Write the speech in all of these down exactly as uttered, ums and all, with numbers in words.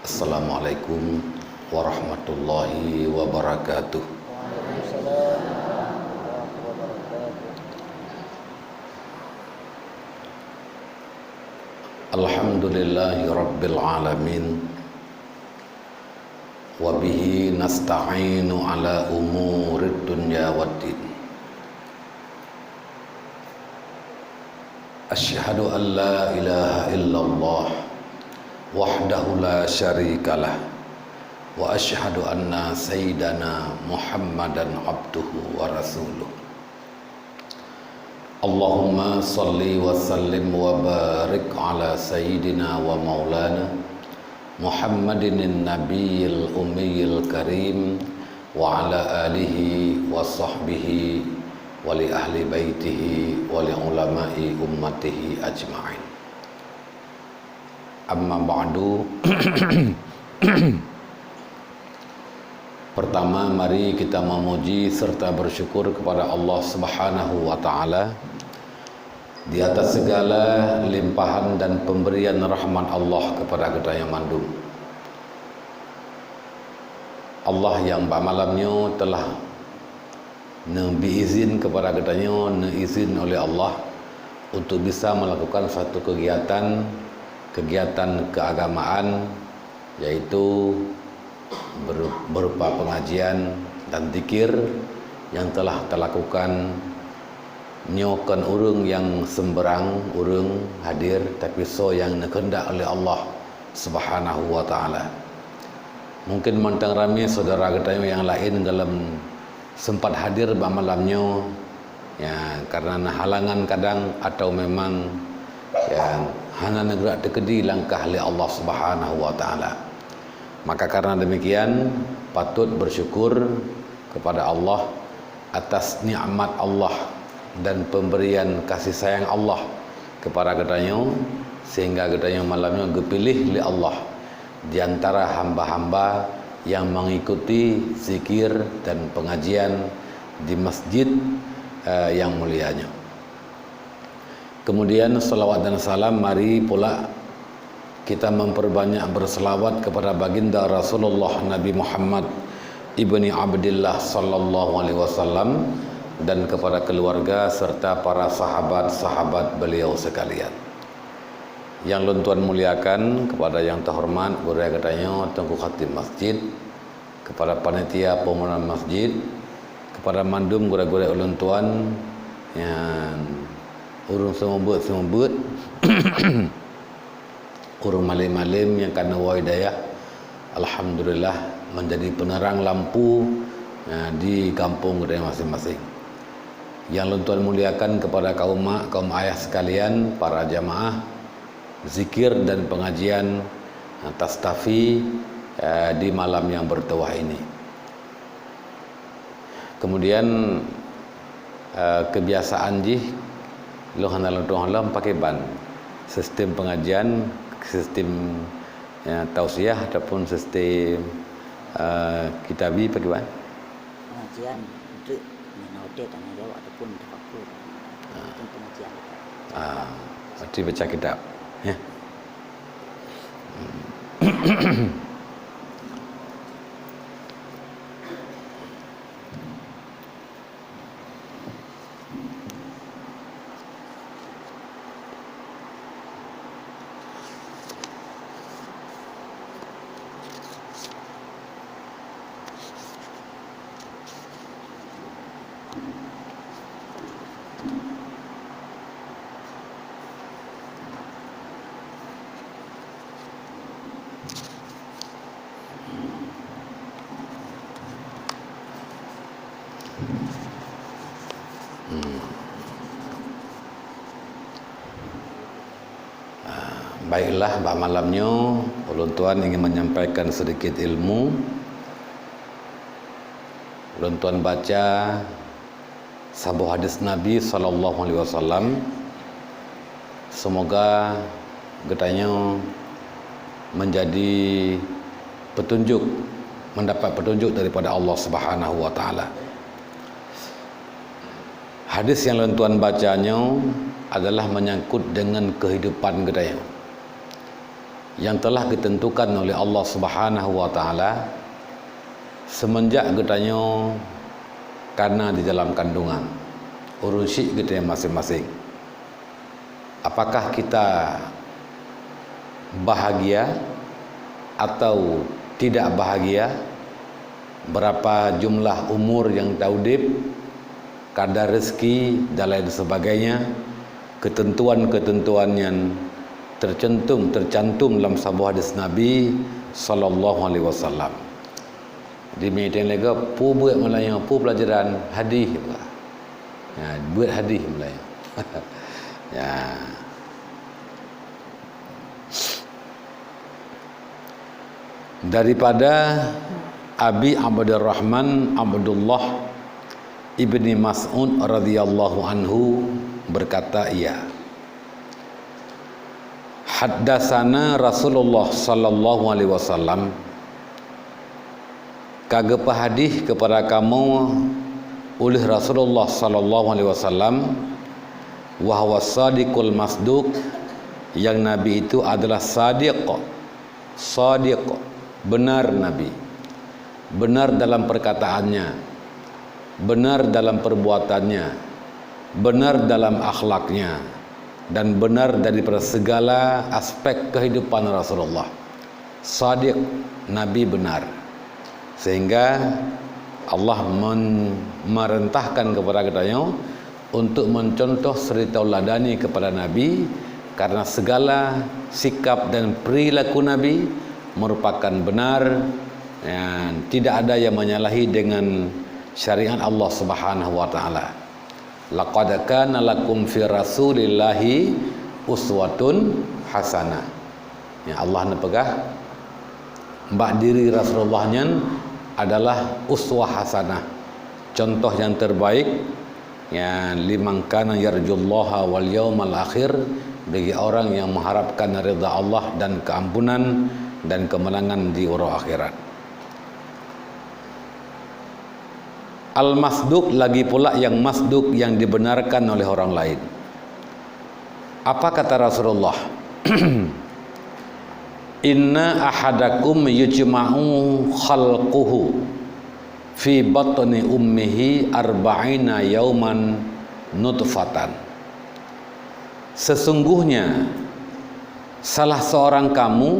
Assalamualaikum warahmatullahi wabarakatuh. Alhamdulillahi rabbil alamin. Wa bihi nasta'inu ala umurid dunya waddin. Asyhadu an la ilaha illallah wahdahu la syarikalah, wa asyhadu anna sayyidana Muhammadan abduhu wa rasuluh. Allahumma salli wa sallim wa barik ala sayyidina wa maulana Muhammadin nabiyil ummiyil karim wa ala alihi wa sahbihi wa li ahli baitihi wa li ulama'i ummatihi ajma'in. Amma ba'du. Pertama, mari kita memuji serta bersyukur kepada Allah Subhanahu wa Ta'ala di atas segala limpahan dan pemberian rahmat Allah kepada geutanyoe mandum. Allah nyang bak malam nyoe telah neubi izin kepada geutanyoe, neuizin oleh Allah untuk bisa melakukan satu kegiatan, kegiatan keagamaan, yaitu beru-, berupa pengajian dan zikir yang telah talakukan nyoe kon ureuëng nyang sembarang ureuëng hadir, tapi soe nyang neukheundak oleh Allah Subhanahu wa Ta'ala. Mungkin mantong ramé syedara geutanyoe nyang laén gohlom sempat hadir bak malam nyoe, ya, karena na halangan kadang atau memang, ya, hana neugrak teukeudi langkah lé Allah Subhanahu wa Ta'ala. Maka karena demikian, patut bersyukur kepada Allah atas nikmat Allah dan pemberian kasih sayang Allah kepada geutanyoe, sehingga geutanyoe malam nyoe geupiléh lé Allah di antara hamba-hamba yang mengikuti zikir dan pengajian di masjid, eh, yang mulia nyoe. Kemudian, salawat dan salam, mari pula kita memperbanyak berselawat kepada baginda Rasulullah Nabi Muhammad ibni Abdillah sallallahu alaihi wasallam dan kepada keluarga serta para sahabat-sahabat beliau sekalian. Nyang lôn tuan muliakan, kepada yang terhormat gurée geutanyoe Teungku Khatib Masjid, kepada panitia pembangunan masjid, kepada mandum gurée-gurée ulôn tuan, nyang ureuëng seumeubeuet-seumeubeuet, ureuëng malém-malém nyang ka neuwoe dayah, alhamdulillah, menjadi penerang lampu, ya, di kampung geutanyoe masing-masing. Nyang lôn tuan muliakan kepada kaum mak, kaum ayah sekalian, para jamaah, zikir dan pengajian, eh, Tastafi, eh, di malam yang bertuah ini. Kemudian, eh, kebiasaan jih, lôn hana lôn tueng lom pakai ban. Sistem pengajian, sistem, ya, tausiah ataupun sistem, eh, kitabi pakai ban? Pengajian untuk mengenal tanya jawab ataupun tafakur. Ah. Itu pengajian kita. Ah, berarti baca kitab, ya. Hmm. Ah, baiklah, bak malam nyoe ulôn tuan ingin menyampaikan sedikit ilmu. Ulôn tuan baca saboh hadis Nabi sallallahu alaihi wasallam. Semoga geutanyoe menjadi petunjuk, mendapat petunjuk daripada Allah Subhanahu wa Taala. Hadis nyang lôn tuan baca nyoe adalah menyangkut dengan kehidupan geutanyoe. nyang telah geuteuntukan oleh Allah Subhanahu wa Taala seumeunjak geutanyoe kana di dalam kandungan, ureuëng syik geutanyoe maséng-maséng. Apakah kita bahagia atau tidak bahagia? Berapa jumlah umur nyang taudeb, kadar rezeki, dan lain sebagainya, keuteuntuan-keuteuntuan nyan teucantum, teucantum lam saboh hadis Nabi sallallahu alaihi wasallam. Di meeting lego, pu buet meulayeue, pu pelajaran hadis juga. Ya, buet hadis meulayeue. Ya. Daripada Abi Abdurrahman Abdullah ibni Mas'ud radhiyallahu anhu berkata, ia, haddatsana Rasulullah sallallahu alaihi wasallam, ka geupeuhadis kepada kamoe oleh Rasulullah sallallahu alaihi wasallam, wa huwa shadiqul masduq, yang Nabi itu adalah shadiq, shadiq, benar Nabi, benar dalam perkataannya, benar dalam perbuatannya, benar dalam akhlaknya, dan benar daripada segala aspek kehidupan Rasulullah. Shadiq, Nabi benar. Sehingga Allah men-, merentahkan kepada geutanyoe untuk mencontoh serita teuladani kepada Nabi, karena segala sikap dan perilaku Nabi merupakan benar, dan tidak ada yang menyalahi dengan syariat Allah Subhanahu wa Taala. Laqad kana lakum fi Rasulillahi uswatun hasanah. Ya, Allah neupeugah, bak diri Rasulullah nyan adalah uswah hasanah, contoh yang terbaik, ya, liman kana yarjullaha wal yaumal akhir, bagi orang yang mengharapkan ridha Allah dan keampunan dan kemenangan di uroe akhirat. Al-masduq, lagi pula yang masduq yang dibenarkan oleh orang lain. Apa kata Rasulullah? Inna ahadakum yujma'u khalquhu fi batni ummihi arba'ina yauman nutfatan. Sesungguhnya salah seorang kamu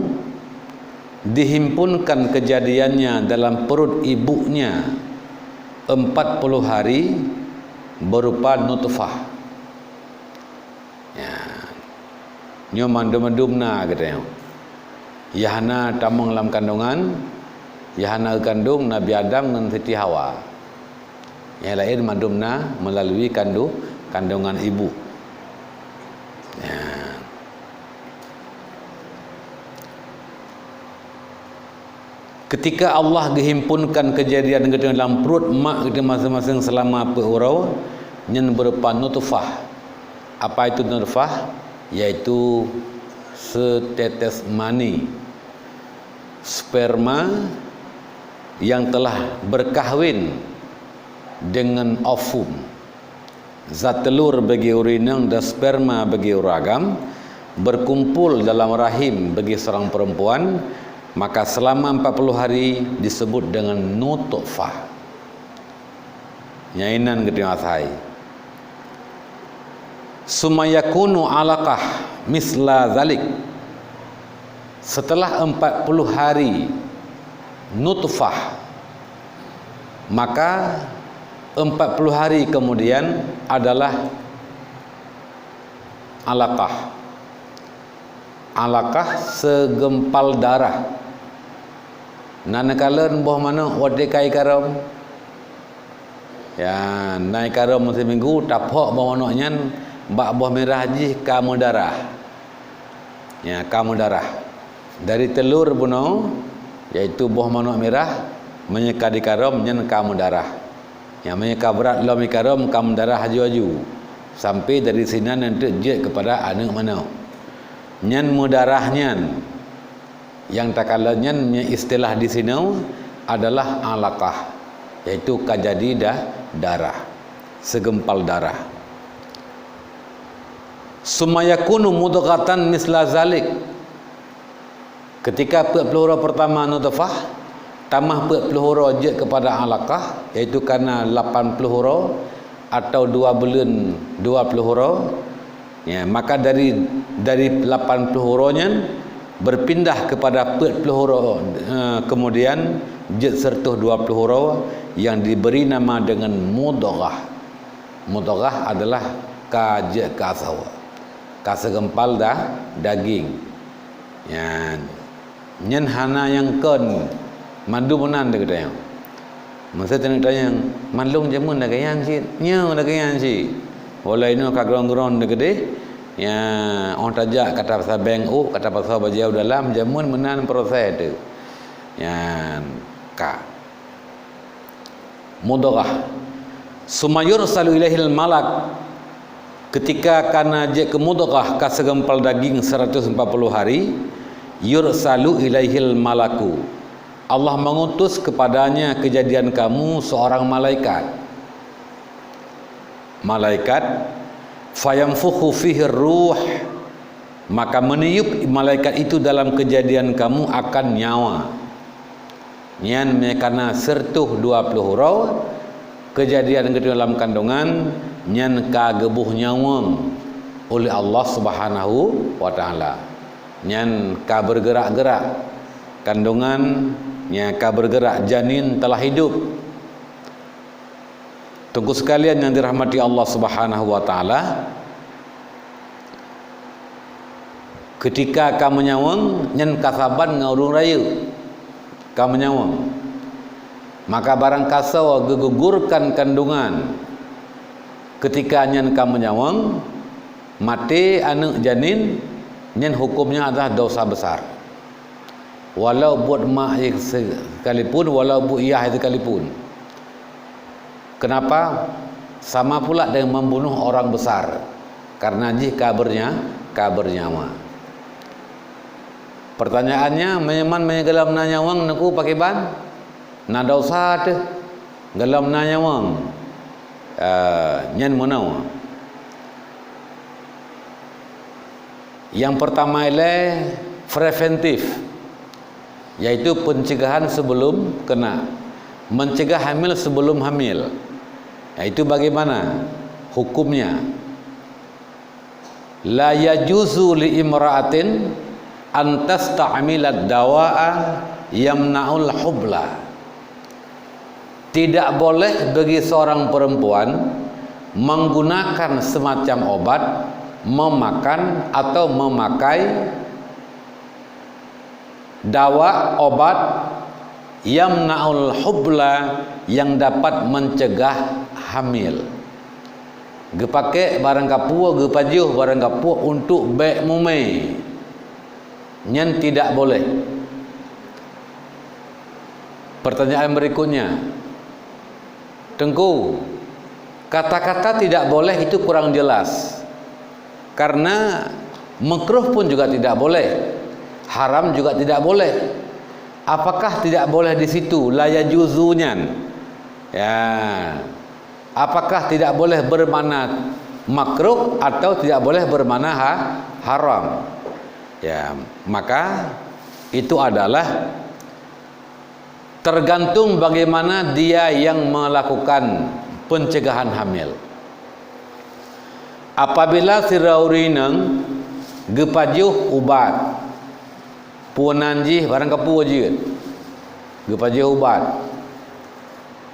dihimpunkan kejadiannya dalam perut ibunya empat puluh hari berupa nutfah. Ya. Nyoe mandum-mandum na geutanyoe. Nyang hana tamong lam kandungan, nyang hana geukandung Nabi Adam ngon Siti Hawa. Nyang laén mandum na meulalu kandu-, kandungan ibu. Ya. Ketika Allah geuhimpunkan kejadian geutanyoe lam pruet mak geutanyoe maséng-maséng seulama peuet uroe, nyan berupa nutfah. Apa itu nutfah? Yaitu setetes mani, sperma yang telah berkahwin dengan ovum. Zat teulur bagi ureuëng inong dan sperma bagi ureuëng agam berkumpul dalam rahim bagi seorang perempuan, maka selama empat puluh hari disebut dengan nutfah. Nyang inan geutanyoe asai. Summa yakunu alaqah misla zalik. Setelah empat puluh hari nutfah, maka empat puluh hari kemudian adalah alaqah. Alaqah segempal darah. Na neukalon boh manok watée ka ikarôm. Ya, na ikarôm meusiminggu, taphok boh manok nyan bak boh mirah jih ka meudarah. Ya, ka meudarah. Dari teulur bunoe, yaitu boh manok mirah, meunyoe ka dikarôm nyan ka meudarah. Nyang meunyoe ka brat lom ikarôm ka meudarah aju-aju, sampai dari sinan eunteuk jeuet keupada aneuëk manok. Nyan meudarah nyan, nyang takalon nyan meunyoe istilah di sinoe adalah alaqah, yaitu ka jadi da-, darah, segempal darah. Summa yakunu mudghatan misla zalik. Ketika peuet ploh uroe pertama nutfah, tamah peuet ploh uroe jeuet kepada alaqah, yaitu kana lapan ploh uroe atau dua buleuen dua ploh uroe, ya, maka dari, dari lapan ploh uroe nyan berpindah kepada peuet ploh uroe, eh, kemudian jeuet seratus dua ploh uroe yang diberi nama dengan mudghah. Mudghah adalah ka jeuet keu asoe, ka seugeumpal da-, daging. Nyan, nyan hana nyang kon, mandum meunan teuh geutanyong. Meusé teuh geutanyong, "Mandum jameun lagèe nyan cit?" "Nyoe lagèe nyan cit." Walai nyoe ka grong-grong teuh geudeh, ya, 'oh tajak ka tapasoe beng ôk, ka tapasoe bajèe u dalam, jameun meunan proses teuh. Nyan, ka. Mudghah. "Summa yursalu ilaihil malak." Ketika kana jeuet keu mudghah, ka seugeumpal daging seratus empat puluh hari, "yursalu ilaihil malaku." Allah mengutus kepadanya kejadian kamu seorang malaikat. Malaikat, "fayanfukhu fihi ruh." Maka meniup malaikat itu dalam kejadian kamu akan nyawa. Nyan meukana seratus dua ploh uroe kejadian geutanyoe lam kandungan, nyan ka geuboh nyawöng oleh Allah Subhanahu wa Ta'ala. Nyan ka bergerak-gerak kandungan, nyan ka bergerak, janin telah hidup. Teungku sekalian yang dirahmati Allah Subhanahu wa Ta'ala, ketika ka meunyawöng, nyan ka saban ngon ureuëng rayeuk ka meunyawöng. Maka barang kasoe geugugurkan kandungan ketika nyan ka meunyawöng, maté aneuëk janin, nyan hukömnya adalah dosa besar. Walau buet mak sekalipun, walau buet yah sekalipun. Kenapa? Sama pula dengan membunuh orang besar, karena jih ka bernya-, ka bernyawa. Pertanyaannya, meunyoe man meunyoe golom na nyawöng, Teungku, pakriban? Na dosa teuh golom na nyawöng. Eh, nyan meunoe. Yang pertama ilée preventif, yaitu pencegahan sebelum kena, mencegah hamil sebelum hamil. Yaitu bagaimana hukumnya? La yajuzu li imra'atin an tasta'mila dawa'a yamna'ul hubla. Tidak boleh bagi seorang perempuan menggunakan semacam obat, memakan atau memakai dawa, obat, yamna'ul hubla, yang dapat mencegah hamil. Geupaké barang kapue, geupajoh barang kapue untuk bék mumé. Nyan tidak boleh. Pertanyaan berikutnya, Teungku, kata-kata tidak boleh itu kurang jelas. Karena makruh pun juga tidak boleh, haram juga tidak boleh. Apakah tidak boleh di situ, la yajuzu nyan? Ya. Apakah tidak boleh bermakna makruh atau tidak boleh bermakna ha-, haram? Ya, maka itu adalah tergantung bagaimana dia yang melakukan pencegahan hamil. Apabila sidroe ureuëng inong geupajoh ubat, punan jih barang kapue jeuet, geupajoh ubat,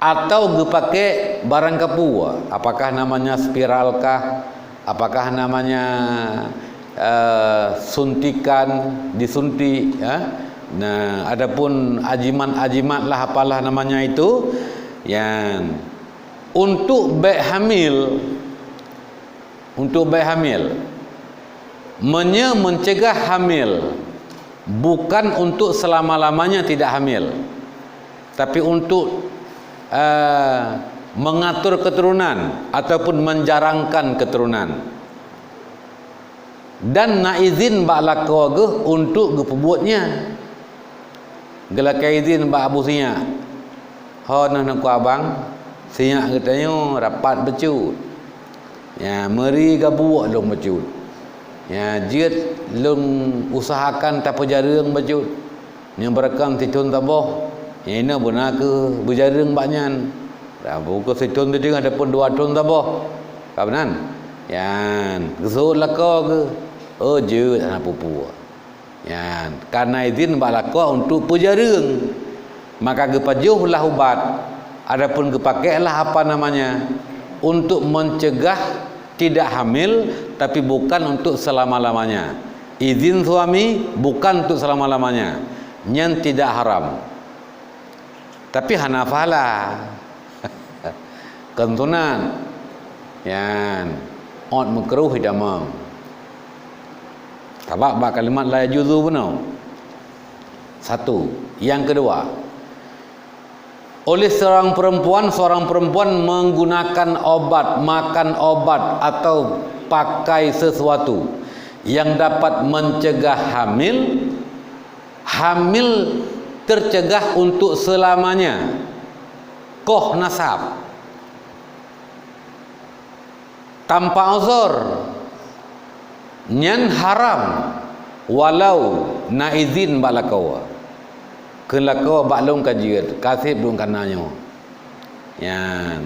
atau geupaké barang kapue, apakah namanya spiral kah, apakah namanya, eh, suntikan, disuntik, ya. Nah, adapun ajimat-ajimat lah, apalah namanya itu, ya, untuk bék hamil, untuk bék hamil. Meunyoe mencegah hamil, bukan untuk selama-lamanya tidak hamil, tapi untuk, eh, mengatur keturunan ataupun menjarangkan keturunan. Dan na izin bak lakoe geuh untuk geupeubuet nyan. Geulakée izin bak Abu Sinyak, "Ho neuh Teungku Abang, Sinyak geutanyoe rapat bacut. Ya, meuri gabuek lôn bacut." Ya, jeuet lôn usahakan tapeujareueng bacut. Nyang beurakan sithon saboh, nyang inoe beuna keuh beujareueng bak nyan. Dah buka sithon sideh ataupun dua thon saboh. Ka meunan? Yan, geuseuôt lakoe keuh. Oh, jeuet hana peue-peue. Yan, ka na idhin bak lakoe untuk peujareueng. Maka geupajoh lah ubat, adapun geupakai lah apa namanya, untuk mencegah tidak hamil, tapi bukan untuk selama-lamanya. Izin suami bukan untuk selama-lamanya. Nyan tidak haram. Tapi hana pahala. Kon sunat. Yan. Ôt makruh idamam. Sabab bak kalimat la yajuzu bunoe. Satu. Yang kedua, oleh seorang perempuan, seorang perempuan menggunakan obat, makan obat atau pakai sesuatu yang dapat mencegah hamil, hamil tercegah untuk selamanya. Koh nasab. Tanpa uzur, nyan haram, walau na izin bak lakoe. Kheun lakoe bak lôn ka jeuet, ka seb lôn kana nyoe. Nyan.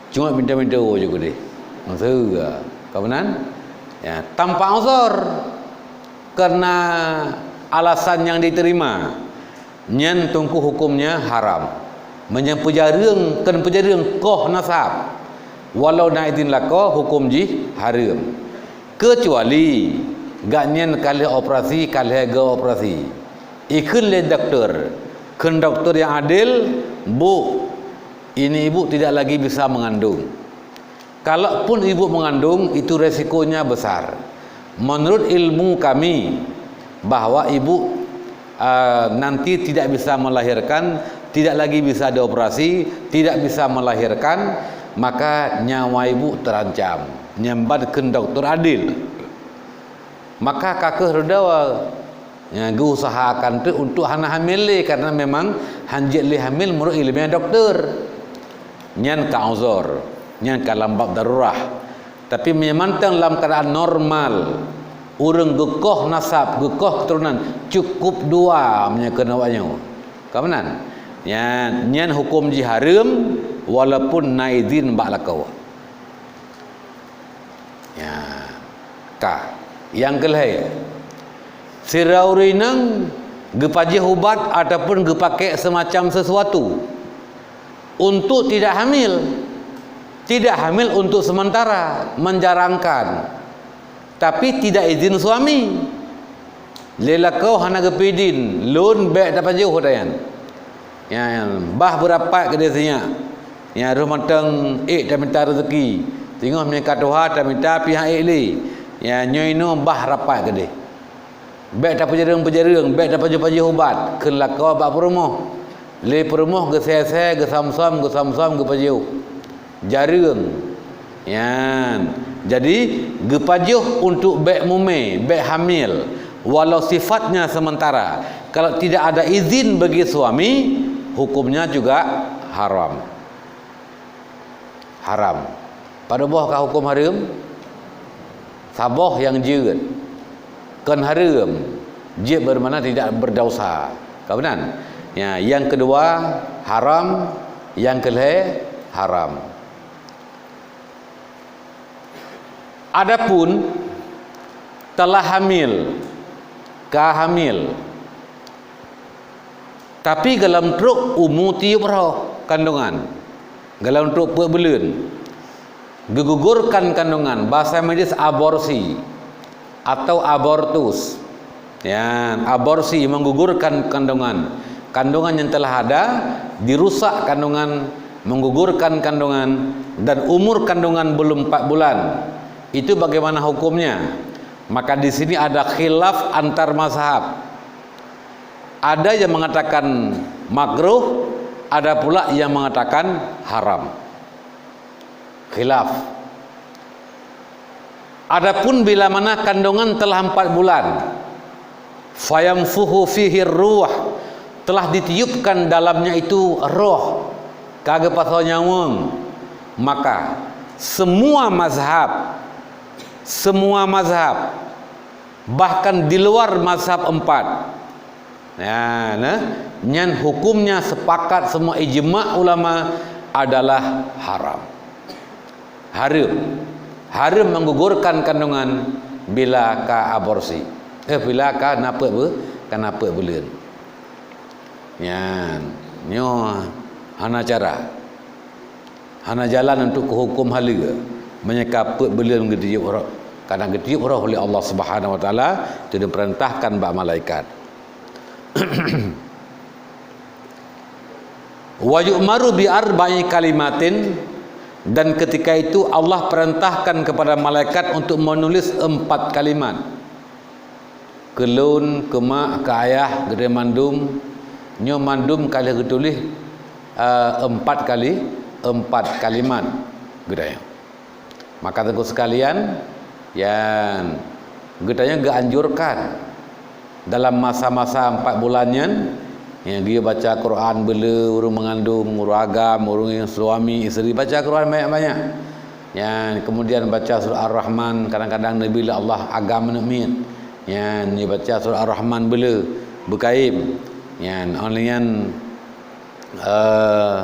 Cuma pintoe-pintoe ju keudeh. Maksud, ka meunan? Ya, tanpa uzur. Karena alasan yang diterima, nyan teungku hukumnya haram. Meunyoe peujareueng, kon peujareueng, koh nasab. Walau na idhin lakoe, hukum jih hareuem. Keucuali gobnyan ka lheueh operasi, ka lheueh geuoperasi. Ikheun lé doktor, kheun doktor nyang adil, "Bu, ini ibu tidak lagi bisa mengandung." Kalaupun ibu mengandung, itu resikonya besar. Menurut ilmu kami, bahwa ibu, ah, nanti tidak bisa melahirkan, tidak lagi bisa dioperasi, tidak bisa melahirkan, maka nyawa ibu terancam. Nyan ban kheun doktor adil. Maka ka kheueh reudoa, ya, geuusahakan teuk untuk hana hamil lé, karena memang hanjeuet lé hamil menurut ilmiah doktor. Nyan ka uzur, nyan ka lam bab darurah. Tapi meunyoe mantong lam keuadaan normal, ureuëng geukoh nasab, geukoh keuturonan, cukup dua meunyoe keunoe awaknyoe. Ka meunan? Nyan, nyan hukum jih hareuem, walaupun na idhin bak lakoe. Ya, ka. Nyang keulhée, sidroe ureuëng inong geupajoh ubat ataupun geupakai semacam sesuatu untuk tidak hamil. Tidak hamil untuk sementara, menjarangkan. Tapi tidak izin suami. Lé lakoe hana geupeuidin, lôn bék tapajoh ata nyan. Ya, ya, bah beurapat keudeh sinyak. Ya, roh mantong ék tamita rezeki. Singoh meunyoe ka tuha tamita pih han ék lé. Ya, nyoe inoe bah rapat keudeh. Bék tapeujareueng-peujareueng, bék tapajoh-pajoh ubat, kheun lakoe bak peurumoh. Lé peurumoh geusée-sie, geusam-sam, geusam-sam, geupajoh. Jareueng. Nyan. Jadi, geupajoh untuk bék mumé, bék hamil, walau sifatnya sementara. Kalau tidak ada izin bagi suami, hukumnya juga haram. Haram. Padub boh ka hukum hareuem? Saboh nyang jeuet. Kon hareuem, jeuet bermakna tidak berdosa. Ka meunan? Ya, yang kedua haram, yang keulhée haram. Adapun telah hamil, ka hamil, tapi golom trok umu tiep roh kandungan, golom trok peuet buleuen, geugugurkan kandungan, bahasa medis aborsi atau abortus. Ya, aborsi, menggugurkan kandungan. Kandungan yang telah ada, dirusak kandungan, menggugurkan kandungan, dan umur kandungan belum empat bulan. Itu bagaimana hukumnya? Maka di sini ada khilaf antar mazhab. Ada yang mengatakan makruh, ada pula yang mengatakan haram. Khilaf. Adapun bila mana kandungan telah empat bulan, fayanfukhu fihi ruh, telah ditiupkan dalamnya itu roh, ka geupasoe nyawöng, maka semua mazhab, semua mazhab bahkan di luar mazhab empat. Ya, nah, nyan hukumnya sepakat semua ijma ulama adalah haram. Haram. Haram menggugurkan kandungan bila ka aborsi. Eh, bila ka na peuet be-, ka na peuet buleuen. Nyan, nyoe hana cara. Hana jalan untuk keuhukum haleue. Meunyoe ka peuet buleuen geutiyueb roh, kadang geutiyueb roh oleh Allah Subhanahu wa Taala, itu diperintahkan bak malaikat. Wa yu'maru bi arba'i kalimatin, dan ketika itu Allah perintahkan kepada malaikat untuk menulis empat kalimat. Keu lôn, keu mak, keu ayah, geude mandum, nyoe mandum ka lheueh geutuléh, eh, empat kali, empat kalimat geutanyoe. Maka teungku sekalian, yan geutanyoe geuanjurkan dalam masa-masa empat bulan nyan, ya, geuyue baca Quran beuleu, ureuëng mengandung, ureuëng agam, ureuëng suami, isteri, baca Quran banyak-banyak. Nyan, kemudian baca surah Ar-Rahman, kadang-kadang neubi lé Allah agam aneuk miet. Nyan, neubaca surah Ar-Rahman beuleu, beukayém. Nyan, óh lheueh nyan, eh,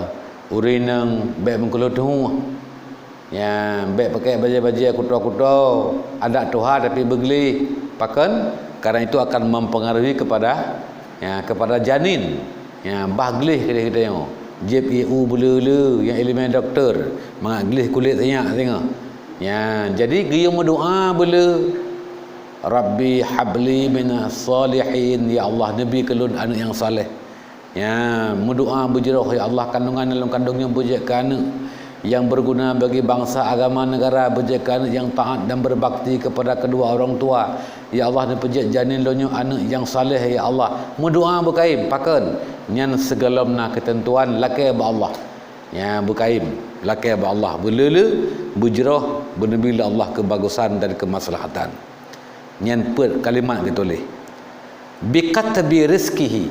ureuëng inong bék meukeulot tuha. Nyan, bék pakai bajée-bajée kuto-kuto, adat tuha tapi beugleh. Pakon? Karena itu akan mempengaruhi kepada, ya, kepada janin. Ya, bah gleh keudeh geutanyoe. Jieb ié u beuleu-leu nyang iéleumé doktor, mangat gleh kulét sinyak singoh. Ya, jadi geuyue meudoa beuleu, "Rabbi habli minas shalihin," ya Allah, neubi keu lôn aneuk nyang saleh. Ya, meudoa beujroh, "Ya Allah, kandungan nyang lôn kandung nyoe beujeuet keu aneuk nyang berguna bagi bangsa, agama, negara, beujeuet keu aneuk nyang taat dan berbakti kepada kedua orang tua. Ya Allah, neupeujeuet janin lôn nyoe aneuk nyang saleh, ya Allah." Meudoa beukayém, pakon? Nyan sigohlom na keuteuntuan lakée bak Allah. Ya, beukayém lakée bak Allah, beuleu-leu, beujroh, beuneubi lé Allah keubagusan dan keumaslahatan. Nyan peuet kalimat geutuléh. Bi katbi rizqihi.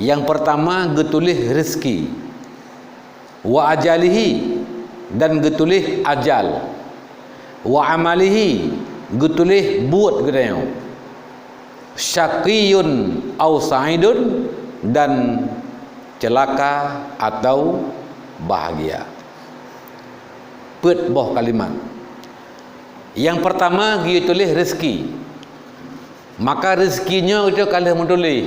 Nyang peurtama geutuléh rezeki. Wa ajalihi, dan geutuléh ajal. Wa amalihi, geutuléh buet geutanyoe. Syaqiyyun au sa'idun, dan ceulaka atau bahagia. Peuet boh kalimat. Nyang peurtama geuyue tuléh rezeki. Maka rezeki nyoe geutanyoe ka lheueh meutuléh.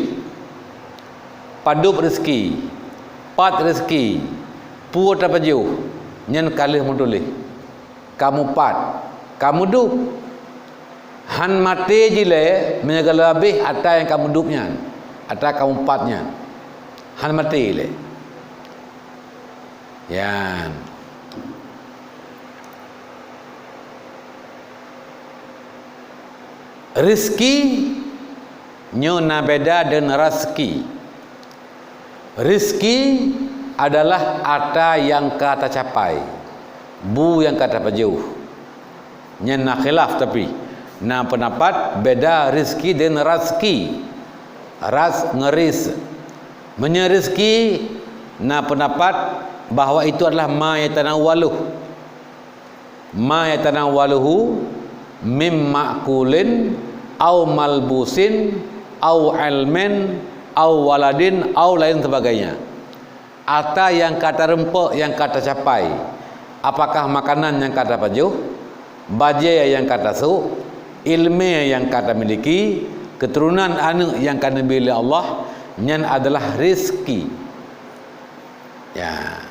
Padub rezeki, pat rezeki, peue tapajoh, nyan ka lheueh meutuléh. Ka mupat, ka mudup. Han maté jilée meunyoe ka lheueh habéh atra nyang ka mudup nyan, atra ka mupat nyan. Han maté ilée. Yan. Rizki nyoe na beda deungon raseuki. Rizki adalah atra nyang ka tacapai, bu nyang ka tapajoh. Nyan na khilaf, tapi na peundapat beda rizki deungon raseuki. Ras ngon ris. Meunyoe rizki, na peundapat bahwa itu adalah ma yatanawwaluh. Ma yatanawwaluhu mim ma'kulin, au malbusin, au ilmin, au waladin, au lain sebagainya. Atra nyang ka tareumpok, nyang ka tacapai, apakah makanan nyang ka tapajoh, bajée nyang ka tasôk, iéleumé nyang ka tamiliki, keuturonan aneuk nyang ka neubi lé Allah, nyan adalah rizki. Ya.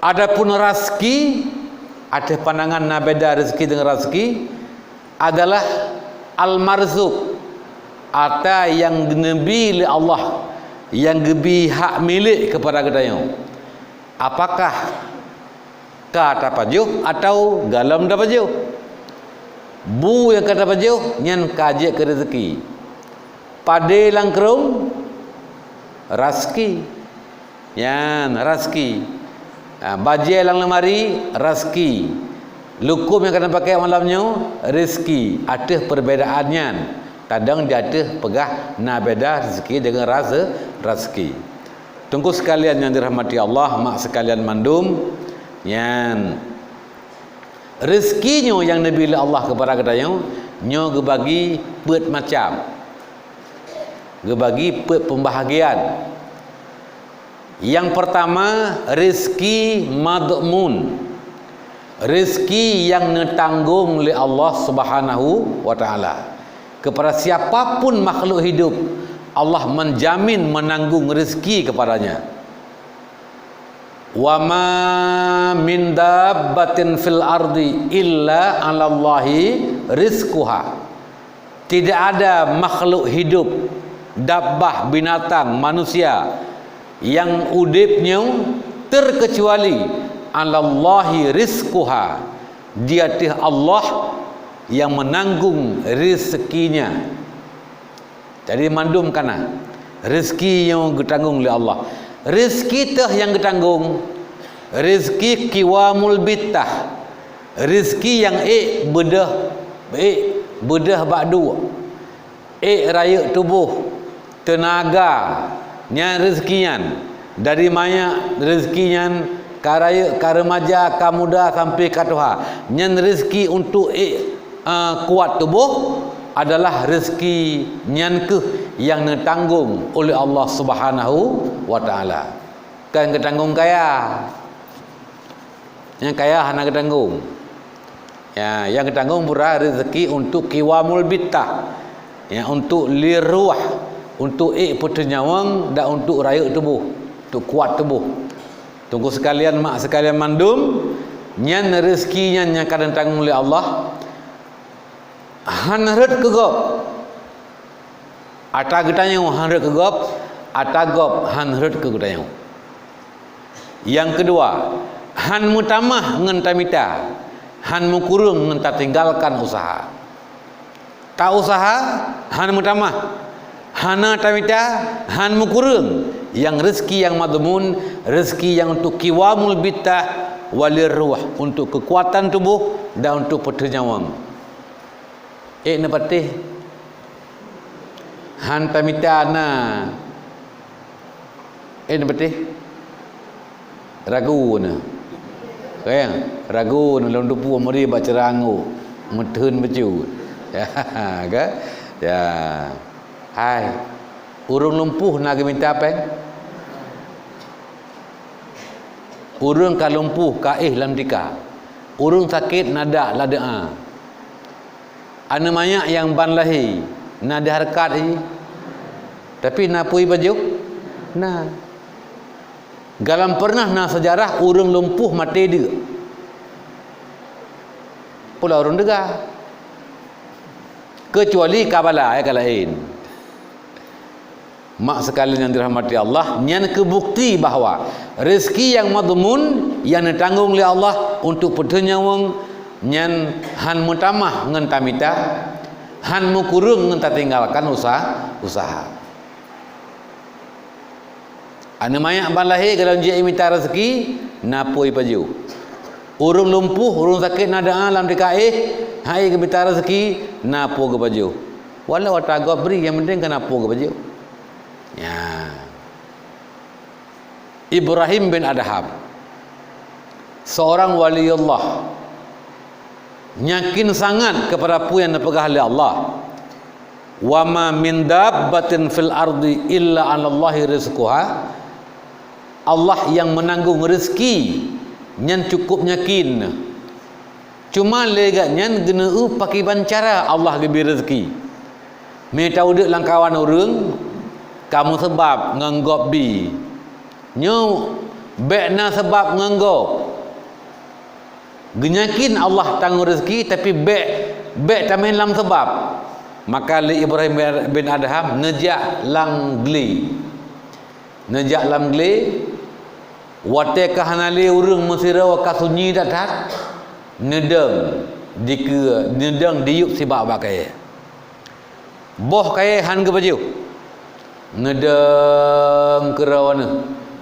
Adapun raseuki, ateueh pandangan na beda rizki deungon raseuki, adalah al-marzuk, atra nyang geuneubi lé Allah, nyang geubi hak milék keupada geutanyoe. Apakah ka tapajoh atawa gohlom tapajoh? Bu nyang ka tapajoh nyan ka jeuet keu rezeki. Padé lam krueng, raseuki. Nyan, raseuki. Ha, bajée lam leumari, raseuki. Lukum nyang ka tapakék malam nyoe, rezeki. Ateueh perbedaan nyan, kadang di ateueh peugah na beda rezeki deungon rase-, raseuki. Teungku sekalian nyang dirahmati Allah, mak sekalian mandum, nyan. Rezeki nyoe nyang neubi lé Allah keupada geutanyoe, Nyoe geubagi peuet macam. Geubagi peuet peubahagian. Nyang peurtama, rezeki madhmun. Rezeki nyang neutanggong lé Allah Subhanahu wa Taala. Kepada siapa pun makhluk hidup, Allah menjamin, menanggung rezeki kepadanya. "Wa ma min dabbatin fil ardi illa 'alallahi rizquha." Tidak ada makhluk hidup, dabbah, binatang, manusia, nyang udeb nyoe terkecuali 'alallahi rizquha, di ateueh Allah nyang menanggung rezekinya. Jadi mandum kana. Rezeki nyang geutanggong lé Allah. Rezeki teuh nyang geutanggong. Rezeki qiwamul bittah. Rezeki nyang ék beudôh, ék beudôh bak duek. Ék rayeuk tuboh, teunaga, nyan rezeki nyan. Dari manyak rezeki nyan, ka rayeuk, ka remaja, ka muda sampai ka tuha. Nyan rezeki untuk ék, eh, kuat tuboh adalah rezeki nyan keuh nyang neutanggong oleh Allah Subhanahu wa Taala. Kan geutanggong kaya. Nyang kaya hana geutanggong. Ya, nyang geutanggong pura rezeki untuk qiwamul bittah. Ya, untuk lirruh, untuk ék peuteunyaweung dan untuk rayeuk tuboh, untuk kuat tuboh. Teungku sekalian, mak sekalian mandum, nyan rezeki nyan nyang ka geutanggong lé Allah. Han rhot keu gob. Ata geutanyoe han rhot keu gob, ata gob han rhot keu geutanyoe. Nyang keudua, han meutamah ngon tamita, han meukureueng ngon tatinggalkan useuha. Ta useuha, han meutamah, hana tamita, han meukureueng, nyang rezeki nyang madhmun, rezeki nyang untuk qiwamul bittah, walirruh, untuk keukuatan tuboh dan untuk peuteunyaweung. Ék neupatéh. Han tamita na. Ék neupatéh. Ragu na. Kan? Ragu na lôn tupeue meuri bak ceurangok. Meutheun bacut. Ya, kan? Ya. Hai. Ureuëng lumpuh na geumita péng? Ureuëng ka lumpuh ka éh lam tika. Ureuëng sakét na dak ladeuá. Aneuk manyak nyang ban lahé na di hareukat jih, tapi na peue jipajoh? Na. Galam pernah na seujarah ureuëng lumpuh maté deuk. Pula ureuëng teuga. Keucuali ka bala, eh, ka laén. Mak sekalian nyang dirahmati Allah, nyan keu bukti bahwa rezeki nyang madhmun nyang neutanggong lé Allah untuk peuteunyaweung nyan han meutamah ngon tamita, han meukureueng ngon tatinggalkan usa-, useuha. Aneuk manyak ban lahé gohlom jeuet mita rezeki, na peue jipajoh. Ureuëng lumpuh, ureuëng sakét na dak lam tika éh, hai geumita rezeki, na peue geupajoh. Walau ata gob bri, nyang penting kan na peue geupajoh. Ya. Ibrahim bin Adham, seorang waliullah, yakin sangat kepada peue nyang neupeugah lé Allah. "Wa ma min dabbatin fil ardi illa 'alallahi rizquha." Allah nyang meunanggong rezeki, nyan cukup yakin. Cuma lé gobnyan geuneu-eu pakriban cara Allah geubri rezeki. Meunyoe ta udeb lam kawan ureuëng, ka meuseubab ngon gob bi. Nyoe bék na seubab ngon gob. Geunyakin Allah tanggong rezeki, tapi bék, bék tamén lam seubab. Maka lé Ibrahim bin Adham neujak lam glé. Neujak lam glé, watée ka hana lé ureuëng meusidroe ka sunyi that-that, neudong dikeue, neudong diyueb sibak bak kayée. Boh kayée han geupajoh. Neudong keudroe neuh.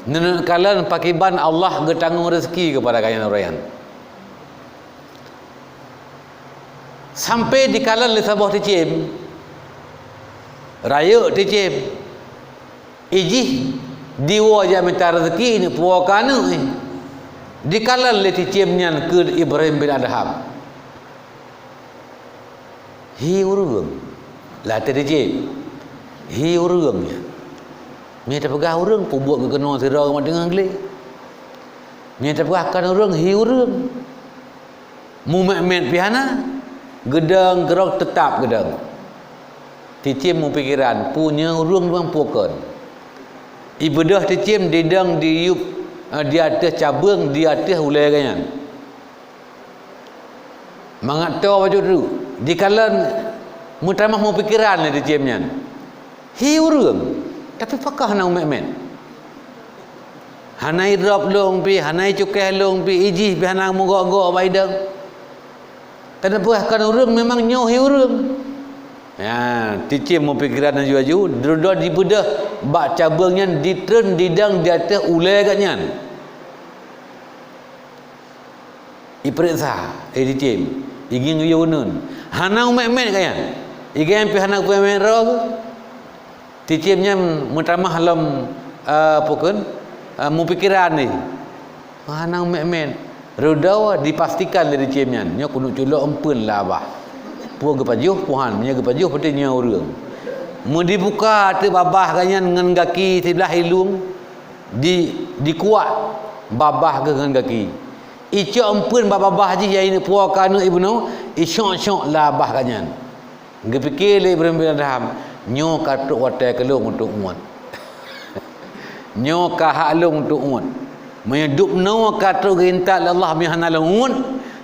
Neuneuk kalon pakriban Allah geutanggong rezeki keupada gobnyan ureuëng nyan. Sampai dikalon lé saboh ticém. Rayeuk ticém. Ijih diwoe jak mita rezeki, neupuwoe keu aneuk nyan. Dikalon lé ticém nyan keu Ibrahim bin Adham. Hi ureuëng. Lah teurijim. Hi ureuëng nyan. Meunyoe tapeugah ureuëng, peubuet geukeunoe sidroe teungoh gleh. Meunyoe tapeugah kon ureuëng, hi ureuëng. Mumet-met pih hana, geudong keurok teutap geudong. Cicém mupikeran, peue nyoe ureuëng dua pue kon. Ibeudôh cicém didong diyueb, eh, di ateueh cabeueng, di ateueh ulée geuh nyan. Mangat toe bacut tu, jikalon meutamah mupikeran lé cicém nyan. Hi ureuëng, tapi pakon hana umet-met. Hana idrop lôn pih, hana icukéh lôn pih, ijih pih hana meugok-gok bak idong. Teuneupeugah kon ureuëng, memang nyoe hi ureuëng. Ya, cicém mupikeran laju-laju, dudoe jibeudôh bak cabeueng nyan, jitreun didong di ateueh ulée geuh nyan. Ipeuriksa, eh, cicém, igieng yue uneun. Hana umet-met geuh nyan. Igieng pih hana umet-met droe geuh. Cicém nyan meutamah lom, eh, peue kheun, eh, mupikeran jih. Hana umet-met. Dudoe dipastikan lé cicém nyan, nyoe keuneuk culok eumpeuen lam babah. Peue geupajoh, peue han, meunyoe geupajoh, berarti nyoe ureuëng. Meudibuka ateueh babah geuh nyan ngon gaki siblah ilueng, di, dikuak babah geuh ngon gaki. Icok eumpeuen bak babah jih nyang ineuk puwoe keu aneuk ibunoe, isyok-syok lam babah geuh nyan. Geupike lé Ibrahim bin Adham, "Nyoe ka trok watée keu lôn untuk uet. Nyoe ka hak lôn untuk uet. Meunyoe dubnoe ka trok geuintat lé Allah, meunyoe hana lôn uet,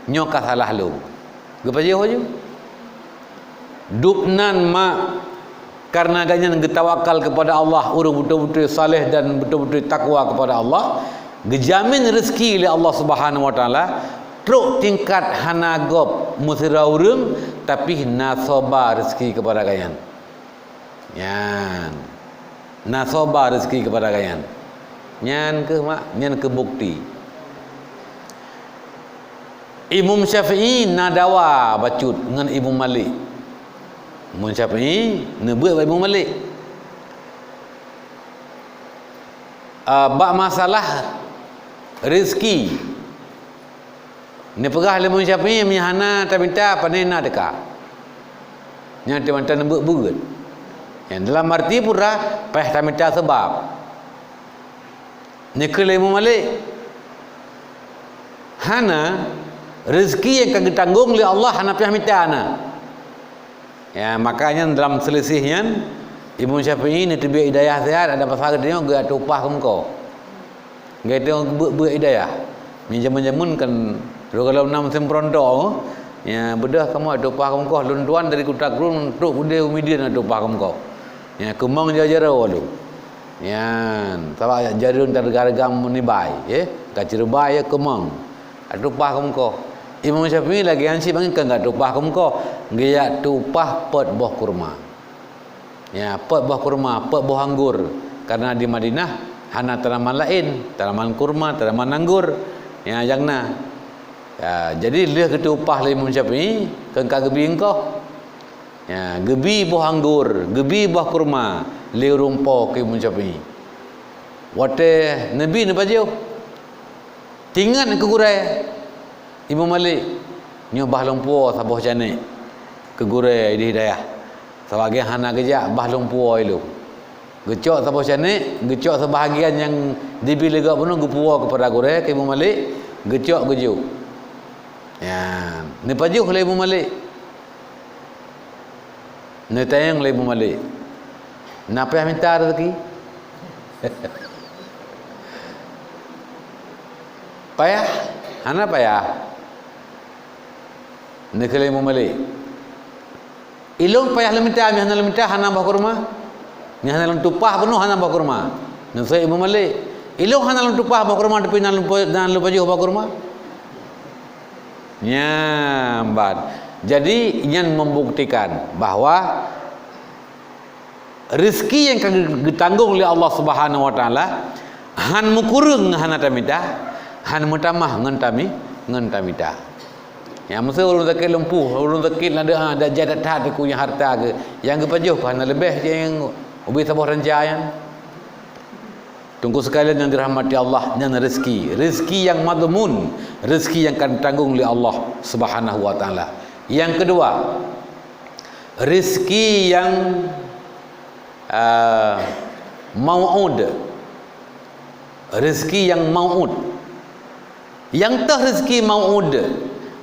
nyoe ka salah lôn." Geupajoh laju. Dubnan mak, kareuna gobnyan geutawakal keupada Allah, ureuëng beutôi-beutôi saleh dan beutôi-beutôi takwa keupada Allah, geujamin rezeki lé Allah Subhanahu wa Taala, trok tingkat hana gob meusidroe ureuëng, tapi na soba rezeki keupada gobnyan. Nyan. Na soba rezeki keupada gobnyan. Nyan kheueh mak, nyan kheueh bukti. Imam Syafi'i na dawa bacut ngon Imam Malik. Imam Syafi'i neubeuet bak Imam Malik. Ah, bak masalah rezeki. Neupeugah lé Imam Syafi'i, meunyoe hana tamita, pane na teuka. Nyan teuma taneubeuet-beuet. Nyan dalam arti pura, payah tamita seubab. Neukheun lé Imam Malik, hana, rezeki nyang ka geutanggong lé Allah hana payah mita na. Ya, makanya dalam selisih nyan, Imam Syafi'i neuteubiet hidayah sihat, ada pasal geutanyoe geujak teu upah keu mukoe. Geujak teu beuet-beuet hidayah. Meunyoe jameun-jameun kan, lôn gohlom na musém peuronto, ya, beudôh kamoe teu upah keu mukoe, lôn tuan dari Kuta Krueng trok keudeh u Mideuen teu upah keu mukoe. Ya, keumong jaroe-jaroe lôn. Nyan, sabab jaroe tareuga-reuga meunibai, eh, ka ceureubai ya keumong. Teu upah keu mukoe. Imam Syafi'i lagée nyan cit, ban geukheun ka teu upah keu mukoe, geujak teu upah peuet boh kurma. Ya, peuet boh kurma, peuet boh anggor. Karena di Madinah hana tanaman laén, tanaman kurma, tanaman anggor. Ya, nyang na. Ya, jadi lheueh geuteu upah lé Imam Syafi'i, kheun ka geubi mukoe. Ya, geubi boh anggor, geubi boh kurma lé ureuëng po keu Imam Syafi'i. Watée neubi neupajoh, teuingat keu gurée Imam Malik, "Nyoe bah lôn puwoe saboh canek keu gurée di hidayah, sabab geuh hana geujak, bah lôn puwoe ilôn." Geucok saboh canek, geucok seubahagian nyang dibi lé gob bunoe geupuwoe keupada gurée keu Imam Malik, geucok geujok. Nyan, neupajoh lé Imam Malik. Neutanyong lé Imam Malik, "Na payah mita rezeki?" Payah? Hana payah. Neukheun lé Imam Malik, "Ilôn payah lôn mita, meunyoe hana lôn mita hana boh kurma. Meunyoe hana lôn teu upah keunoe hana boh kurma." Neuseuôt Imam Malik, "Ilôn hana lôn teu upah boh kurma, tapi na lôn po-, na lôn pajoh boh kurma." Nyan ban. Jadi, nyan membuktikan bahwa rezeki nyang ka geutanggong lé Allah Subhanahu wa Taala, han meukureueng ngon hana tamita, han meutamah ngon tami-, ngon tamita. Nyang meuseu ureuëng sakét lumpuh, ureuëng sakét ladeuh, ah, dak jai that-that keu nyang hareuta geuh, nyang geupajoh pih hana leubeh nyang ubé saboh ranca nyan. Teungku sekalian nyang dirahmati Allah, nyan rezeki. Rezeki nyang madhmun, rezeki nyang ka geutanggong lé Allah Subhanahu wa Taala. Nyang keudua, Rezeki yang, ah, mau'ud. Rezeki yang mau'ud. Nyang teuh rezeki mau'ud,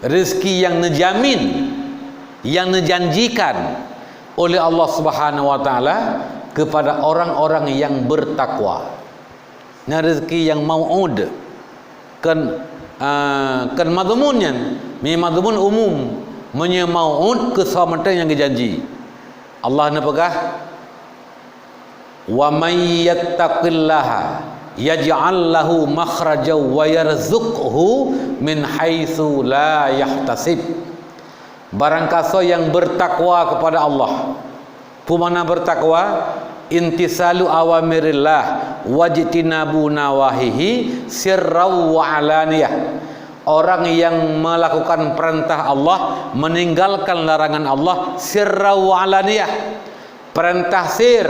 rezeki yang neujamin, yang neujanjikan oleh Allah Subhanahu wa Taala kepada orang-orang yang bertakwa. Nyan rezeki nyang mau'ud. Kon, ah, kon madhmun nyan, meunyoe madhmun umum, meunyoe mau'ud keu soe mantong nyang geujanji. Allah neupeugah, "Wa may yattaqillaha yaj'al lahu makhrajan wa yarzuqhu min haitsu la yahtasib." Barangkasoe nyang bertakwa kepada Allah. Peue makna bertakwa? Imtisalu awamirillah wajtinabu nawahihi sirran wa alaniyah. Orang yang melakukan perintah Allah, meninggalkan larangan Allah sirran wa alaniyah. Perintah sir,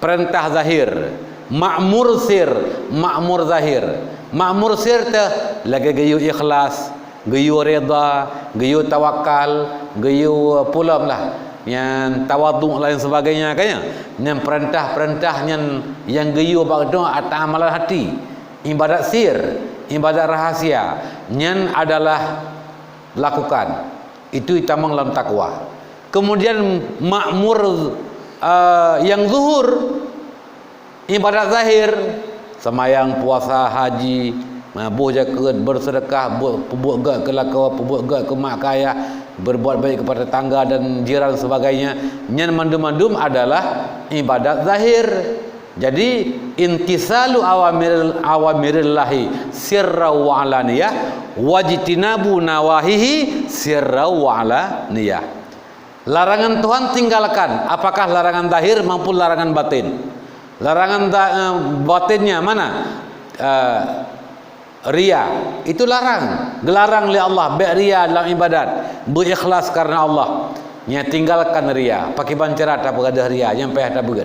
perintah zahir. Makmur sir, makmur zahir. Makmur sir teuh lagée geuyue ikhlas, geuyue reda, geuyue tawakal, geuyue peue lom lah. Nyan tawadhu lain sebagainya kan ya. Nyan perintah-perintah nyan nyang geuyue bak droe ata amalan hati. Ibadat sir, ibadat rahasia. Nyan adalah lakukan. Itu itamong lam takwa. Kemudian makmur, eh, nyang zuhur, ibadat zahir, seumayang, puasa, haji, boh jakeuet, bersedekah, buet, peubuet gét keu lakoe, peubuet gét keu mak keu ayah, berbuat baik kepada tetangga dan jiran sebagainya. Nyan mandum-mandum adalah ibadat zahir. Jadi, imtisalu awamir, awamirillahi sirran wa alaniyah, wajtinabu nawahihi sirran wa alaniyah. Larangan Tuhan tinggalkan, apakah larangan zahir maupun larangan batin. Larangan za-, eh, batinnya mana? Eh, Ria, itu larang. Geularang lé Allah, bék ria dalam ibadat. Beuikhlas karena Allah. Nyan tinggalkan ria. Pakriban cara tapeugadôh ria, nyang payah tabeuet.